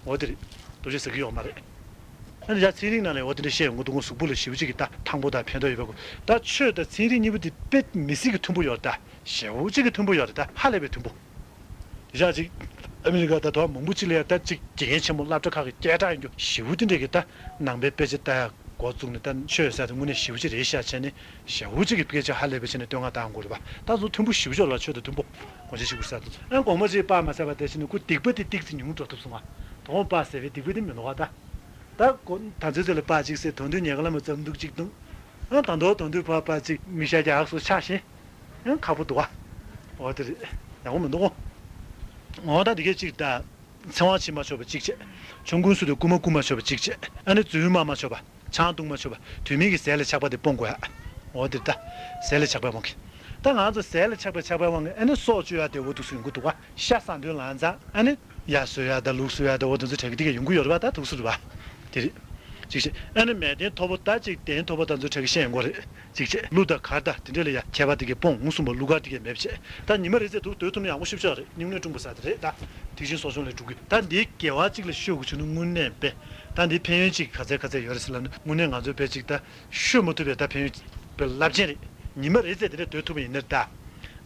འོ་དེ་རེད། ལྟོ་ཆས་ཟ་གི་ཡོད་མ་རེད། ཨ་ནི་ཡ་ཚན་རིག་ནང་ལ་འོ་དེ་འདྲ་བཤད་ཡོང་གི་འདུག་གོ། གཟུགས་པོ་ལ་ཞེ་པོ་ཅིག་གི་ད་ཐང་པོ་དང་ཕན་ཐོགས་ཡོད་པ་གོ། ད་ཆོས་དང་ཚན་རིག་གཉིས་པོ་དེ་དཔེ་མི་སྲིད་ཀྱི་མཐུན་པོ་ཡོད་རེད་ད། ཞེ་པོ་ཅིག་གི་མཐུན་པོ་ཡོད་རེད་ད། ཧ་ལས་པའི་མཐུན་པོ། ཡ་ཅིག་ཨ་མི་རི་ཀ་ད་དུང་མང་པོ་ཅིག་ལ་ཡ་ད་ཅིག་དགེ་རྒན་ཆེན་མོ་སློབ་གྲྭ་ཁག་གི་སྐད་གྲགས་ཡིན་རྒྱུ་ཞེ་པོ་དེ་འདྲས་ཀྱི་ད་ནང་པའི་དཔེ་ཆ་ལྟ་ཡ་འགོ་བཙུགས་ནས་ད་ཆོས་ཟེར་དེ་དངོས་གནས་ཞེ་པོ་ཅིག་རེད་ཤག་བྱས་ནས་ཞེ་པོ་ཅིག་གི་སྐད་ཆ་ཧ་ལས་པའི་བྱས་ནས་བསྟོད་བསྔགས་བཏང་དགོས་རེད་པ། ད་གཟོད་མཐུན་པོ་ཞེ་པོ་ཅིག་ལ་ཆོས་དང་མཐུན་པོ་དགོངས་བཞེས་ཞུ་དགོས་ས་དུ་ཨ་དགོངས་པ་ཅིག་པགས་མ་ཟ་བ་དེ་བྱས་ནས་ཁོ་སྡིག་པ་དེ་ཏིག་ཙམ་ཉུང་འགྲོ་ཐུབ་སོང་ང་། དོ་དགོང་པགས་ཟ་བའི་སྡིག་པ་དེ་མི་འདུག་ག་ད། ད་གོ་ད་ཚོད་ཚོད་ལ་པགས་གཅིག་ཟས། དོན་དུ་ཉལ་ཁ་ལ་མ་རྩམ་འདུག་གཅིག་འཐུང་། ཨ་ད་དོ་དོན་དུ་པགས་པགས་གཅིག་མི་ཤ་རྒྱགས་སོ་ཆགས་ཤིང་། ཡང་ཁག་པོ་འདུག་ག། འོ་དེ་རེད། ཡག་པོ་མི་འདུག་ག། འོ་ད་འདི་གས་གཅིག་ད། ཚེ་དབང་བྱིན་མ་ཆོག་པ་གཅིག་བྱས། ཆོམ་རྐུན་སུ་དེ་རྐུ་མ་རྐུ་མ་ཆོག་པ་གཅིག་བྱས། ཨ་ནི་རྫུན་སྨྲ་མ་ཆོག་པ། ཆང་འཐུང་མ་ཆོག་པ། དུས་མིན་གྱི་ཟས་ལ་ཆགས་པ་དེ་སྤོང་དགོས་ཡ། འོ་དེ་ད། ཟས་ལ་ཆགས་པའི་དབང་གིས། ད་ང་ཚོ་ཟས་ལ་ཆགས་པའི་ཆགས་པའི་དབང་གིས་ཨ་ནི་སྲོག་གཅོད་ཡ་དེ་འོ་འདུག་སེ་ཡོང་གི་འདུག་ག། ཤ་ཟ་འདོད་ལངས་ཙང་ཨ་ནི། ཡ་ཟོས་ཡ་ད་ལུག་ཟོས་ཡ་ད་འོ་དེ་ཚོ་དྲན་གི་དེ་གས་ཡོང་གི་ཡོད་རེད་པ། ད་འདུག་སེ་རེད་པ། དེ་རེད། གཅིག་བྱས། ཨ་ནི་མལ་སྟན་མཐོ་པོ་ད་གཅིག་གདན་མཐོ་པོ་ད་ཚོ་ཁྲ་གི་ཤེས་ཡོན་སྐོར་རེད། གཅིག་བྱས། གླུ་དང་གར་དང་དེ་འདྲ་ལ་ཡ་ཁྱད་པར་དེ་གའི་སྤོང་ངུ་གསུམ་པོ་གླུ་གར་དེ་གའི་མེད་བྱས། ད་ཉི་མ་རེ་ཚེ་འདུག་སྡོད་ཐུབ་ན་ཡག་པོ་ཤུབ་ཤོག་རེད། སྨྱུང་གནས་སྲུང་བ་ཟེར་དེ་རེད། ད་ཐེག་ཆེན་གསོ་སྦྱོང་ལས་སྒྲུབ་གི། ད་འདིའི་དགེ་བ་གཅིག་ལ་ཤོད་དགོས་བྱུང་ན་དངོས་གནས་པས། ད་འདིའི་ཕན་ཡོན་གཅིག་ག་ཚད་ག་ཚད་ཡོད་རེད་ཟེར་ལབ་ན། དངོས་གནས་ང་ཚོའི་དཔེ་གཅིག་ད་ཤོད་མ་ཐུབ་པའི་ད་ཕན་ཡོན་དཔེ་རླབས་ཆེན་རེད། ཉི་མ་རེ་ཚེ་དེ་འདྲ་སྡོད་ཐུབ་པ་ཡིན་ན་ད།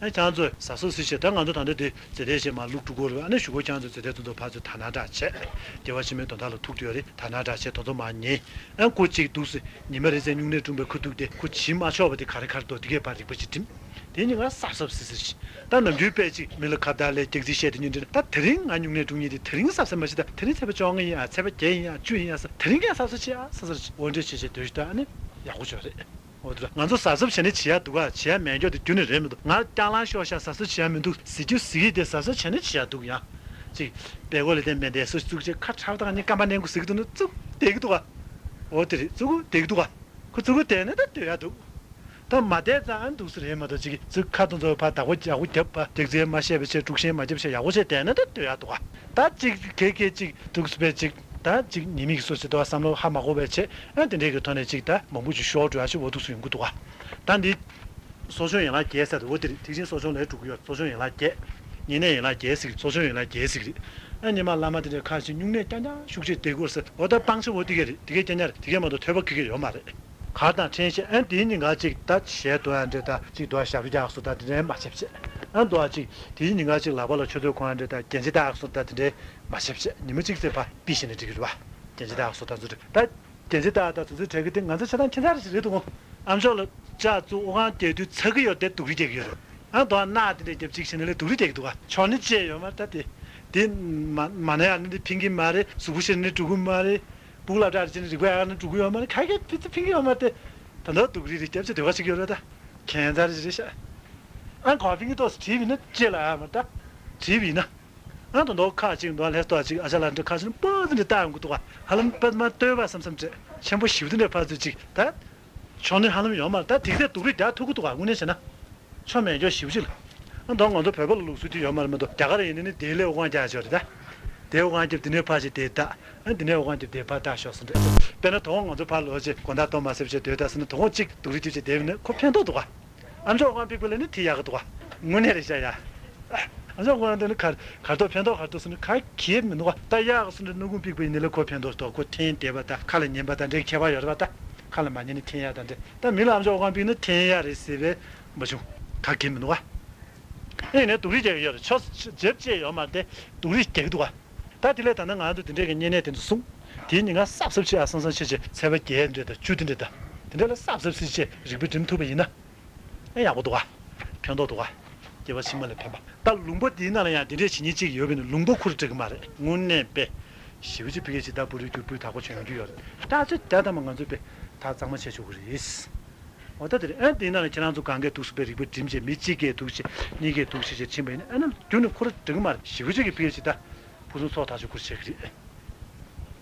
ཨ་ཁྱང་ཚོས་གཟབ་གཟབ་ཟེར་བྱས། ད་ང་ཚོ་ད་ལྟ་དེ་ཛེ་དེ་བྱས་མ་ལུག་དཀྲུག་གོ་རེད། ཨ་ནི་གཞུག་གུ་ཁྱང་ཚོས་ཛེ་དེ་དེ་ཚོ་ཕར་ཚུར་དར་ནག་འདྲ་བྱས། སྐྱེ་བ་ཕྱི་མའི་དོན་དག་ལ་ཐུག་བསྡད་ཡོད་རེད། དར་ནག་འདྲ་བྱས་དེ་ཚོ་མར་ཉན། ཨ་ཁོ་གཅིག་འདུག་སེ་ཉི་མ་རེ་ཚེ་སྨྱུང་གནས་སྲུང་བའི་ཁུ་ཐུག་དེ་ཁོ་བྱེད་མ་ཆོག་པ་དེ་ག་རེ་ག་རེ་འདུག་དེ་གས་ཕར་རིག་པ་ཅིག་བསྒྲིམས། དེ་གཉིས་ཀ་གཟབ་གཟབ་ཟེར་ཟེར་བྱས། ད་ནམ་རྒྱུན་དཔེ་གཅིག་མི་ལ་ཁ་བརྡ་ལས་སྐྱག་རྫུན་བཤད་དེ་ཉིན་འདྲ་ད་དེ་རིང་ང་སྨྱུང་གནས་སྲུང་མཁན་དེ་དེ་རིང་གཟབ་གཟབ་མ་བྱེད། ད་དེ་རིང་ཚེས་པ་བཅོ་ལྔ་ཡིན་ཨ། ཚེས་པ་བརྒྱད་ཡིན་ཨ། བཅུ་ཡིན་ཨ་ཟེར། དེ་རིང་གས་གཟབ་གཟབ་བྱེད་ཨ་ཟེར་ཟེར་བྱས། འོ་འདྲ་བྱས་བྱས་སྡོད་ཤིག་ད་ཨ་ནི་ཡག་པོ་བྱུང་རེད། འོ་དེ་ལ་ང་ཚོ་གཟབ་གཟབ་བྱས་ནས་བྱེད་ཡ་འདུག་ག་བྱེད་ཡ་མེད་མཁན་དེ་རྒྱུན་ནས་རེད་མི་འདུག་ང་རྐྱང་ལངས་ཤོར་ཤག་གཟབ་གཟབ་བྱེད་ཡ་མི་འདུག་ཟེར་རྒྱུ་ཟེར་གྱི་དེ་གཟབ་གཟབ་བྱས་ནས་བྱེད་ཡ་འདུག་ཡང་ཅིག་པད་གོ་ལ་དེ་མེ་མདའི་སོ་བཙུགས་བྱས་ཁ་ཁྲག་དང་ནི་སྐམ་པ་མནན་དགོས་ཟེར་གྱི་འདུག་ན་བཙུགས་བསྡད་ཀྱི་འདུག་ག་འོ་དེ་རེད། བཙུགས་བསྡད་ཀྱི་འདུག་ག་ཁོ་བཙུགས་བསྡད་ན་ད་སྡོད་ཡ་འདུག་ད་མ་བསྡད་ཙང་ཨ་འདུག་ཟེར་རེད་མ་གཏོགས་ཅིག་ཚུར་ཁ་དང་ཚོ་ཕར་བདག་པོ་ཡག་པོ་རྒྱབ་པ་སྐྱག་རྫུན་མ་བཤད་པ་བྱས། དཀྲུག་ཤིང་མ་རྒྱབ་བྱས་ཡག་པོ་བྱས་བསྡད་ན་ད་སྡོད་ཡ་འདུག་ག་ད་ཅིག་གེ་གེ་ཅིག་འདུག་སེ་བྱས་ཅིག་ད་ཅིག་ཉེས་དམིགས་སོ་ཞིག་འདུག་བསམ་བློ་ཧ་མ་གོ་བས་བྱས། ཨ་དེ་འདྲའི་གི་ཐོག་ནས་ཅིག་ད་མང་པོ་ཅིག་ཤོར་འགྲོ་ཡ་ཞིག་འོ་འདུག་སེ་ཡོང་གི་འདུག་ག་ད་འདི་གསོ་སྦྱོང་ཡན་ལག་བརྒྱད་ཟེར་འོ་དེ་རེད། ཐེག་ཆེན་གསོ་སྦྱོང་ལས་དྲུག་ཡོད། གསོ་སྦྱོང་ཡན་ལག་བརྒྱད། བསྙེན་གནས་ཡན་ལག་བརྒྱད་ཟེར་གི། གསོ་སྦྱོང་ཡན་ལག་བརྒྱད་ཟེར་གི་རེད། ཨ་ཉི་མ་བླ་མ་དེ་འདྲའི་ཁ་ཞིག་སྨྱུང་གནས་རྐྱང་རྐྱང་ཤུགས་ཆེ་བསྡད་དགོས་ཟེར། འོ་ད་སྤང་བྱ་འོ་དེ་ག་རེད། དེ་གས་རྐྱང་རྐྱང་རེད། དེ་གས་མ་གཏོགས་ཐོས་པ་གི་གི་ཡོད་མ་རེད། གར་དང་ཕྲན་བཤད། ཨ་དེའི་ཉིན་ག་ཅིག་ད་ཞལ་འདོན་ཡ་འདྲ་ད་ཅིག་འདོན་ཡ་ཞབས་བྲོ་རྒྱག་སོ་ད་དེ་འདྲའི་མ་བྱེད་བྱེད། ཨ་འདོན་ཡ་ཅིག་དེའི་ཉིན་ག་ཅིག་ལག་པ་ལ་ཆུ་ཚོད་གོན་ཡ་འདྲ་ད་རྒྱན་ཆ་བཏགས་སོ་ད་དེ་འདྲའི་མ་བྱེད་བྱེད། ཉི་མ་གཅིག་ཙམ་ཕར་ཕུད་བྱས་ནས་འགྲིག་གི་རེད་བ། རྒྱན་ཆ་བཏགས་སོ་ད་ཚོ་རེད་ད། རྒྱན་ཆ་བཏགས་ད་ཚོ་ཚོ་གྲས་ཀྱི་དེ་ང་ཚོ་ཆ་ཚང་ཁྱད་མཚར་ཞིག་རེད་འདུག་གོ་ཨ་མཆོག་ལ་ལྕགས་བཙུགས་དབུ་རྐང་རྒྱག་དུས་ཚ་གི་ཡོད་དེ་སྡུག་རུས་རྒྱག་གི་ཡོད་རེད། ཨ་མདོ་སྣ་དེ་འདྲ་རྒྱབ་ཅིག་བྱས་ནས་ལས་སྡུག་རུས་རྒྱག་གི་འདུག་ག་ཆོ་ནི་ཅེས་ཡོད་མ་རེད་ད་དེ། དེ་མ་མ་ན་ཡ་ནི་འདི་ཕིང་གི་མ་རེད། གཟུགས་པོ་ཤེས་ནི་འགྲོ་གི་མ་རེད། སྤུ་གུ་ལ་བྲག་ཅེས་ནི་རིག་པ་ཡག་ནི་འགྲོ་གི་ཡོད་མ་རེད། ག་གེ་ཕི་ཚི་ཕིང་གི་ཡོད་མ་རེད་དེ། ད་ནོ་སྡུག་རུས་རེ་རྒྱབ་ཅེས་དེ་བ་ཞིག་ཡོད་རེད་ད། ཁྱད་མཚར་ཞིག་རེད་ཤག་ཨ་གོ་ཕིང་གི་ཏོག་ཙམ་བྲིས་པ་ཡིན་ན་ཅེས་ལ་ཡ་མ་རེད་ད། བྲིས་པ་ཡིན་ན། ཨ་ད་མདོ་ཁ་ཅིག་མདོ་ལྷས་ཏོག་ཅིག་ཨ་ཅག་ལ་འདྲ་ཁ་ཅིག་པོ་ཙི་འདྲ་ལྟ་ཡོང་གི་འདུག་ག་ཧ་ལམ་པད་མ་བསྟོད་པ་བསམ་བསམ་བྱས་ཆེན་པོ་ཞིབ་ཏུ་འདྲ་ཕར་ཚུར་ཅིག་ད། ཆོ་ནི་ཧ་ལམ་ཡོད་མ་རེད་ད། དེ་ཚེ་སྡུག་རུས་རྒྱག་ཐུབ་ཀྱི་འདུག་ག་དངོས་གནས་བྱས་ན། ཆོ་མེད་འཇོག་ཞིབ་ཅིག་ལ། ཨ་མདོ་ང་ཚོ་བོད་པ་ལ་ལུགས་སྲོལ་དེ་ཡོད་མ་རེད་མ་གཏོགས་རྒྱ་གར་ཡིན་ན་ནི་དེའི་ལས་དབང་རྒྱག་ཆོག་རེད་ད། དེའི་དབང་རྒྱབ་དེ་ནས་ཕར་ཅིག་དེ་ལྟ། ཨ་དེ་ནས་དབང་རྒྱབ་དེ་ཕར་ལྟ་ཤོག་ཟེར་འདྲ། དཔེར་ན་དོ་དགོང་ང་ཚོ་ཕར་ལོག་ཅིག་དགོང་དག་གཏོར་མ་ཟེར་བྱས་སྡོད་ད་ཟེར་ན་དོ་དགོང་གཅིག་སྡུག་རུས་རྒྱབ་བྱས་བསྡད་པ་ཡིན་ན་ཁོ་ཕན་ཐོགས་འདུག་ག་ཨ་མཆོག་དབང་ཕིགས་པ་ལ་ནི་དེ་ཡག་གི་འདུག་ག་དངོས་གནས་རེད་ཤག་ཡ། ཨ་མཆོག་དབང་དེ་ནི་གར་གར་ཐོག་ཕན་ཐོགས་གར་ཐོག་ཟེར་ན་ག་གེ་མི་འདུག་ག་ད་ཡག་ག་སུ་འདྲ་སྣུམ་ཁུང་ཕིགས་པ་ཡིན་ནི་ལ་ཁོ་ཕན་ཐོགས་འདུག་ཁོ་འཐེན་བསྡད་པ་ད་ཁ་ལ་ཉན་པ་ད་འདྲའི་ཁྱད་པར་ཡོད་རེད་པ། ད་ཁ་ལ་མ་ཉན་ནི་འཐེན་ཡག་ད་འདྲ། ད་མི་ལ་ཨ་མཆོག་དབང་ཕིགས་ནི་འཐེན་ཡག་རེད་ཟེར་བས་མ་བྱུང་། ག་གེ་མི་འདུག་ག་ཨེ་ནས་སྡུག་རུས་རྒྱག་གི་ཡོད་རེད། ཆོ་རྒྱབ་ཅེས་ཡོད་མ་རེད་དེ་སྡུག་རུས་རྒྱག་གི་འདུག་ག་ད་དེ་ལས་ད་ནི་ང་ཚོ་དེ་འདྲས་ཀྱི་བསྙེན་གནས་དེ་ཚོ་སྲུང་། དེའི་ཉིན་ག་གཟབ་གཟབ་བྱེད་ཨ་སང་སང་བྱེད་བྱེད་ཚེས་པ་བརྒྱད་འདྲས་དང་བཅུ་དེ་འདྲས་དང་དེ་འདྲས་ལ་གཟབ་གཟབ་བྱེད་བྱེད་རིག་པ་སྒྲིམ་ཐུབ་པ་ཡིན་ན། ཨེ་ཡག་པོ་འདུག་ག་ཕན་ཐོགས་འདུག་ག་སྐྱེ་བ་ཕྱི་མ་ལ་ཕན་པ། ད་ལུང་པ་འདིའི་ནང་ལ་ཡང་འདི་འདྲས་བྱེད་མཁན་གཅིག་ཡོད་པས་ན་ལུང་པ་ཁུར་འགྲིག་གི་མ་རེད། དངོས་གནས་དཔེ། ཞེ་པོ་ཅིག་ཕ་གི་ཅིག་ད་བུ་རུ་རྒྱུ་བུ་དག་པོ་བྱུང་རྒྱུ་ཡོད་རེད། ད་ཚོད་ད་ད་མ་ང་ཚོ་དཔེ་ད་གཙང་མ་བྱས་ཆོག་གི་རེད། འོ་ད་དེ་རེད། ཨ་འདིའི་ནང་ལ་ཁྱེད་རང་ཚོ་གང་གས་འདུག་སེ་དཔེ་རིག་པ་སྒྲིམ་བྱས་མི་གཅིག་གས་འདུག་བྱས་གཉིས་གས་འདུག་བྱས་བྱས་ཕྱིན་པ་ཡིན་ན་ཨ་ནི་རྒྱུ་ནི་ཁོ་ར་འགྲིག་གི་མ་རེད། ཞེ་པོ་ཅིག་གི་ཕ་གི་ཅིག་ད་ཕུན་སུམ་ཚོགས་ཐག་ཆོད་ཁུར་བྱེད་གི་རེད།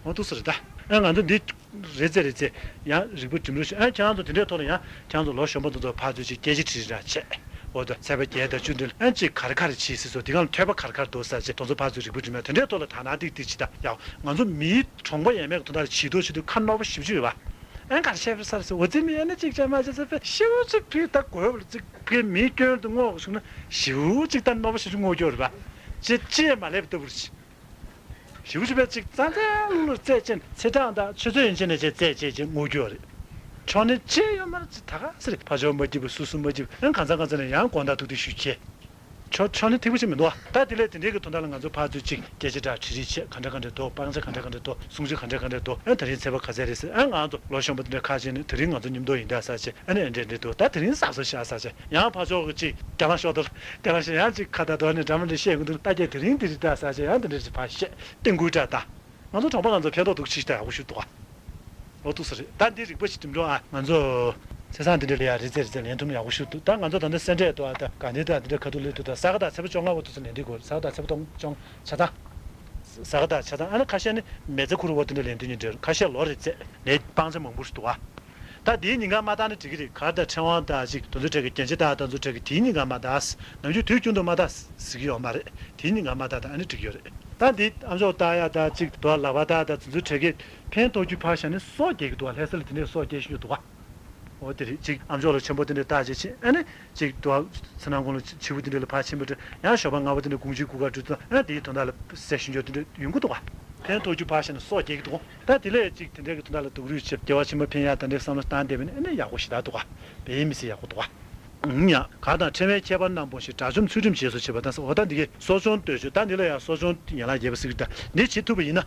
འོ་འདུག་སེ་རེད་ད། ཨ་ང་ཚོ་འདི་རེད་ཚེ་རེད་ཚེ་ཡང་རིག་པ་སྒྲིམ་རོགས་ཞུ། ཨ་ཁྱེད་རང་ཚོ་དེ་འདྲའི་ཐོག་ལ་ཡང་ཁྱེད་རང་ཚོ་ལོ་གཞོན་པ་དེ་ཚོ་ཕར་ཚུར་ཅིག་སྐད་ཆ་དྲིས་རེ་འདྲ་བྱས། འོ་ད་ཚེས་པ་བརྒྱད་དང་བཅུ་འདྲ་ལ་ཨ་ཅིག་ག་རེ་ག་རེ་བྱེད་སྲིད་སོ། དེ་གང་ལ་ཐོས་པ་ག་རེ་ག་རེ་འདུག་ས་ཅིག་དེ་ཚོ་ཕར་ཚུར་རིག་པ་སྒྲིམ་ཡ་དེ་འདྲའི་ཐོག་ལ་ད་ན་ཏིག་ཏིག་ཅིག་ད་ཡག་ང་ཚོ་མིའི་གྲོང་པ་ཡས་མས་ཀྱི་དོན་དག་ལ་བྱེད་དོ་བྱེད་དོ་ཁ་རྣོ་པོ་ཞེ་པོ་ཅིག་ཡོད་པ། ཨ་ག་རེ་བཤད་པ་ས་རེད་ཟེར། འོ་ཙི་མི་ཨ་ནི་ཅིག་བྱས་མ་བྱས་ཟེར་བས་ཤེའུ་ཅིག་ཕུད་ད་དགོས་པ་ལ་ཅིག་ཕུད་མིའི་སྐྱོན་དུ་བསྔོག་བྱུང་ན་ཞེའུ་ཅིག་ད་རྣོ་པོ་ཞེ་པོ་བསྔོག་རྒྱུ་རེད་པ། ཅེས་ཅེས་མ་ལེབ་ལྟ་བུར་ཅིག་ཞེའུ་ཅིག་པས་ཅིག་ཙང་ཙང་ལུ་ལུ་རྩད་ཅན་ཚེ་གྲངས་དང་ཆུ་ཚོད་ཡན་ཆད་ནས་ཅིག་རྩད་ཅེས་ཅིག་བསྔོག་རྒྱུ་རེད། ཆོ་ནི་ཅེས་ཡོད་མ་རེད་ཅིག་ད་ག་ཟེར་ཕ་ཆོ་མ་སྐྱིད་པ་སུ་སུ་མ་སྐྱིད་པ་ཨང་གང་ཚང་གང་ཚང་ནས་ཡང་དགོང་དག་ཐུག་དུས་ཞུ་ཁྱེད། ཆོ་ཆོ་ནི་ཐིག་པ་ཞིག་མི་འདུག་བ། ད་དེ་ལས་དེ་འདྲའི་གི་དོན་དག་ལ་ང་ཚོ་ཕར་ཚུར་ཅིག་སྐད་ཆ་འདྲ་དྲི་རིགས་བྱེད་ག་འདྲ་ག་འདྲ་འདུག་སྤང་བྱ་ག་འདྲ་ག་འདྲ་འདུག་སྲུང་བྱ་ག་འདྲ་ག་འདྲ་འདུག་ཨ་ད་རིང་ཚེས་པ་ག་ཚད་རེད་ཟེར་ཨ་ང་ཚོ་ལོ་གཞོན་པ་དེ་འདྲ་ཁ་ཤས་ནི་དེ་རིང་ང་ཚོ་མཉམ་དུ་ཡིན་ད་ཟེར་བྱས་ཨ་ནི་ཨ་འདྲ་འདྲ་འདུག་ད་དེ་རིང་གཟབ་གཟབ་བྱ་ཟེར་བྱས་ཡང་ཕར་ཕྱོགས་ཀྱི་ཅིག་རྒྱ་ལ་ཤོག་དོར་རྒྱ་ལ་ཤོག་ཡང་ཅིག་ཁ་ད་དོར་ནས་འདྲ་མ་འདྲ་བཤད་གི་འདུག་ད་ཀྱེ་དེ་རིང་དེ་རིང་ད་ཟེར་བྱས་ཡང་དེ་འདྲ་ཅིག་ཕར་བཤད་ཏིང་ཀུའི་སྒྲ་ད། ང་ཚོ་གྲོང་པ་ང་ཚོ་ཕན་ཐོགས་འདུག་ཅིག་ད་ཡག་པོ་ཞིག་འདུག་ཨ། འོ་འདུག་ས་རེད། ད་འདི་རིག་པ་ཞིག་འགྲིམ་འགྲོ་ཨ། ང་ཚོ་ཚེས་བཟང་འདི་འདྲ་ལ་ཡ་རེ་ཚེ་རེ་ཚེ་ལེན་ཐུབ་ན་ཡག་པོ་ཞིག་འདུག་ད་ང་ཚོ་ད་ལྟ་སེ་འབྲས་འདུག་ཨ། ད་དགའ་ལྡན་ད་འདི་འདྲ་ཁ་ཐུག་ལས་ཐུག་ད་ས་ག་ད་ཚེས་པ་བཅོ་ལྔ་བར་དུ་ཚོ་ལེན་འདི་དགོས་ས་ག་ད་ཚེས་པ་སྟོང་བཅོ་ཆ་ཚང་། ས་ག་ད་ཆ་ཚང་ཨ་ནི་ཁ་ཤས་ནི་མེ་ཚེ་ཁུ་རུ་བ་འདི་འདྲ་ལེན་འདི་ཉིན་འདྲ་ཁ་ཤས་ལོ་རེ་ཚེ་ལས་སྤང་བྱ་མང་པོ་ཞིག་འདུག་ཨ། ད་དེའི་ཉིན་གང་མ་བཏང་ན་འགྲིག་གི་རེད། གར་དང་ཕྲེང་བ་དང་ཅིག་དེ་ཚོ་གྲས་ཀྱི་རྒྱན་ཆ་དག་དེ་ཚོ་གྲས་ཀྱི་དེའི་ཉིན་གང་མ་བཏང་། ནམ་རྒྱུན་དུས་རྒྱུན་དུ་མ་བཏང་ཟེར་གྱི་ཡོད་མ་རེད། དེའི་ཉིན་གང་མ་བཏང་དང་ཨ་ནི་འགྲིག་གི་ཡོད་རེད། ད་འདི་ཨ་མཆོག་ལྟ་ཡ་ད་ཅིག་དུ་བ་ལག་པ་ད་ད་དེ་ཚོའི་གྲས་ཀས་ཕན་ཐོགས་རྒྱུ་ཕར་བཞག་ནས་སྲོག་སྐྱེལ་གི་འདུག་བ། ལྷ་ས་ལ་དེ་འདྲའི་སྲོག་སྐྱེལ་ཤེས་ཀྱི་འདུག་བ། འོ་དེ་རེད། ཅིག་ཨ་མཆོག་ལ་ཆེན་པོ་དེ་འདྲའི་བརྟག་དཔྱད་བྱེད། ཨ་ནི་ཅིག་དུ་བ་ཚེ་ནང་ཁོང་ལ་བྱི་བོ་དེ་འདྲ་ལ་ཕར་ཕྱིན་པ་འདྲ། ཡང་ཞོགས་པ་སྔ་པོ་དེ་འདྲ་དགུང་ཕྱི་དགུ་ཁར་འགྲོ་དུས་ཨ་དེའི་དོན་དག་ལ་ཟས་ཞིམ་ཅོག་དེ་འདྲ་ཡོང་གི་འདུག་བ། ཕན་ཐོགས་རྒྱུ་ཕར་བཞག་ནས་སྲོག་སྐྱེལ་གི་འདུག་ད་དེ་ལས་ཅིག་དེ་འདྲའི་གི་དོན་དག་ལ་སྡུག་རུས་བྱེད། སྐྱེ་བ་ཕྱི་མ་ཕན་ཡ་དེ་འདྲའི་བསམ་བློ་བཏང་བསྡད་པ་ཡིན་ན་ཨ་ནི་ཡག་པོ་ཞེ་དྲག་འདུག་བ། དཔེ་མི་སྲིད་ཡག་པོ་འདུག་བ། ཡང་གང་དང་ཕྲེང་བའི་ཁྱད་པར་རྣམས་སྤོང་ཞིང་། དགྲ་བཅོམ་ཚུལ་ཁྲིམས་རྗེས་སུ་བྱེད་པ་དང་། འོ་ད་འདི་གའི་གསོ་སྦྱོང་སྟོན་ཞུ། ད་འདི་ལ་ཡང་གསོ་སྦྱོང་ཡན་ལག་བརྒྱད་པ་ཟེར་གྱི་འདུག་འདི་བྱེད་ཐུབ་པ་ཡིན་ན།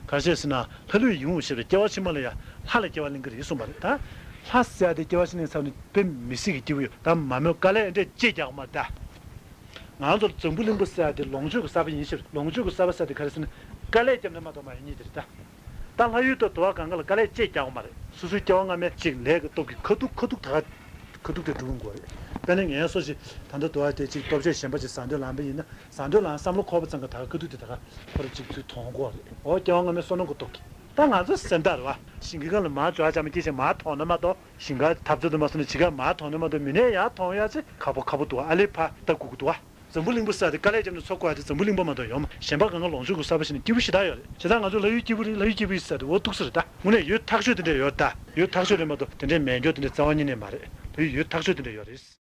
ག་རེ་བྱས་ཟེར་ན། ལྷ་ཀླུ་ཡི་ཡིད་འོང་བ་ཞེས་པས་སྐྱེ་བ་ཕྱི་མ་ལ་ཡང་ལྷ་ལ་སྐྱེ་བ་ལེན་གྱི་རེད་གསུངས་པ་རེད། ད་ལྷ་ཟེར་ཡ་དེ་སྐྱེ་བ་ཕྱི་ནས་ཚར་ནས་དཔེ་མི་སྲིད་ཀྱི་སྐྱིད་པོ་ཡོད། ད་མ་རྨོས་དཀའ་ལས་འདྲ་ཅིག་རྒྱག་དགོས་མ་རེད་ད། ང་ཚོ་འཛམ་བུ་གླིང་པ་ཟེར་ཡ་དེ་ལོངས་སྤྱོད་ཀྱི་ས་པ་ཡིན་ཕྱིར། ལོངས་སྤྱོད་ཀྱི་ས་པ་ཟེར་ཡ་དེ་ག་རེ་ཟེར་ན། དཀའ་ལས་བརྒྱབ་ན་མ་གཏོགས་མ་ཡིན་ནི་དེ་རེད་ད། ད་ལྷ་ཡུལ་དང་དུ་བ་གང་ག་ལ་དཀའ་ལས་ཅིག་རྒྱག་དགོས་མ་རེད། སོ་སོའི་སྐྱེ་བ་སྔ་མའི་ཅིག་ལས་ཀྱི་སྟོབས་ཀྱིས་ཁ་ཐུག་ཁ་ཐུག་ད་ག་ཁ་ཐུག་དེ་འགྲུབ་ཡོང་གི་རེད། དཔེར་ན་ངའི་སོ་ཞིག་ད་ལྟ་དུ་བ་དེ་ཅིག་སྟོབས་ཆེ་ཞན་པ་ཅིག་ཟ་འདོད་ལངས་པ་ཡིན་ན། ཟ་འདོད་ལངས་བསམ་བློ་འཁོར་བ་ཙམ་གྱིས་ད་ག་ཁ་ཐུག་དེ་ད་ག་ཁོ་ར་ཅིག་ཚུར་དོང་གོ་རེད། འོ་སྐྱེ་བ་སྔ་མའི་བསོད་ནམས་ཀྱི་སྟོབས་ཀྱིས། ད་ང་ཚོ་སེམས་ཐག་རེད་བ། ཞིང་ཁའི་སྒང་ལ་མར་ཇོ་ཨ་ཅག་མ་སྐྱེས་ཤིང་མར་དོང་ན་མ་གཏོགས། ཞིང་ཁ་འཐབ་རྩོད་དུ་མ་སོང་ན་ཇི་ག་མར་དོང་ན་མ་གཏོགས་མི་ནས་ཡར་དོང་ཡ་ཅིག་ཁག་པོ་ཁག་པོ་འདུག་བ། ཨ་ལེ་ཕར་ལྟ་དགོས་ཀྱི་འདུག་བ། འཛམ་བུ་གླིང་པ་ཟེར་དེ་དཀའ་ལས་བརྒྱབ་ནས་འཚོ་དགོས་ཡ་དེ་འཛམ་བུ་གླིང་པ་མ་གཏོགས་ཡོད་མ། གཞན་པ་གང་ག་ལོངས་སྤྱོད་ཀྱི་ས་པ་ཞིག་ནས་སྐྱིད་པོ་ཞེ་དྲག་ཡོད་རེད། བྱས་ཙང་ང་ཚོ་ལྷ་ཡུལ་སྐྱིད་པོ་རེད། ལྷ་ཡུལ་སྐྱིད་པོ་ཡིན་ཟེར་དེ་འོ་ཐུག་ས་རེད་ད། དངོས་གནས་ཡུལ་ཐག་ཆོད་དེ་འདྲ་ཡོད་རེད་ད། ཡུལ་ཐག་ཆོད་རེད་མ་གཏོགས་དེ་འདྲའི་མེད་འགྱོ་དེ་འདྲའི་རྩ་བ་ཉིད་ནས་མ་རེད། ལྷ་ཡུལ་ཡུལ་ཐག་ཆོད་དེ་འདྲ་ཡོད་རེད།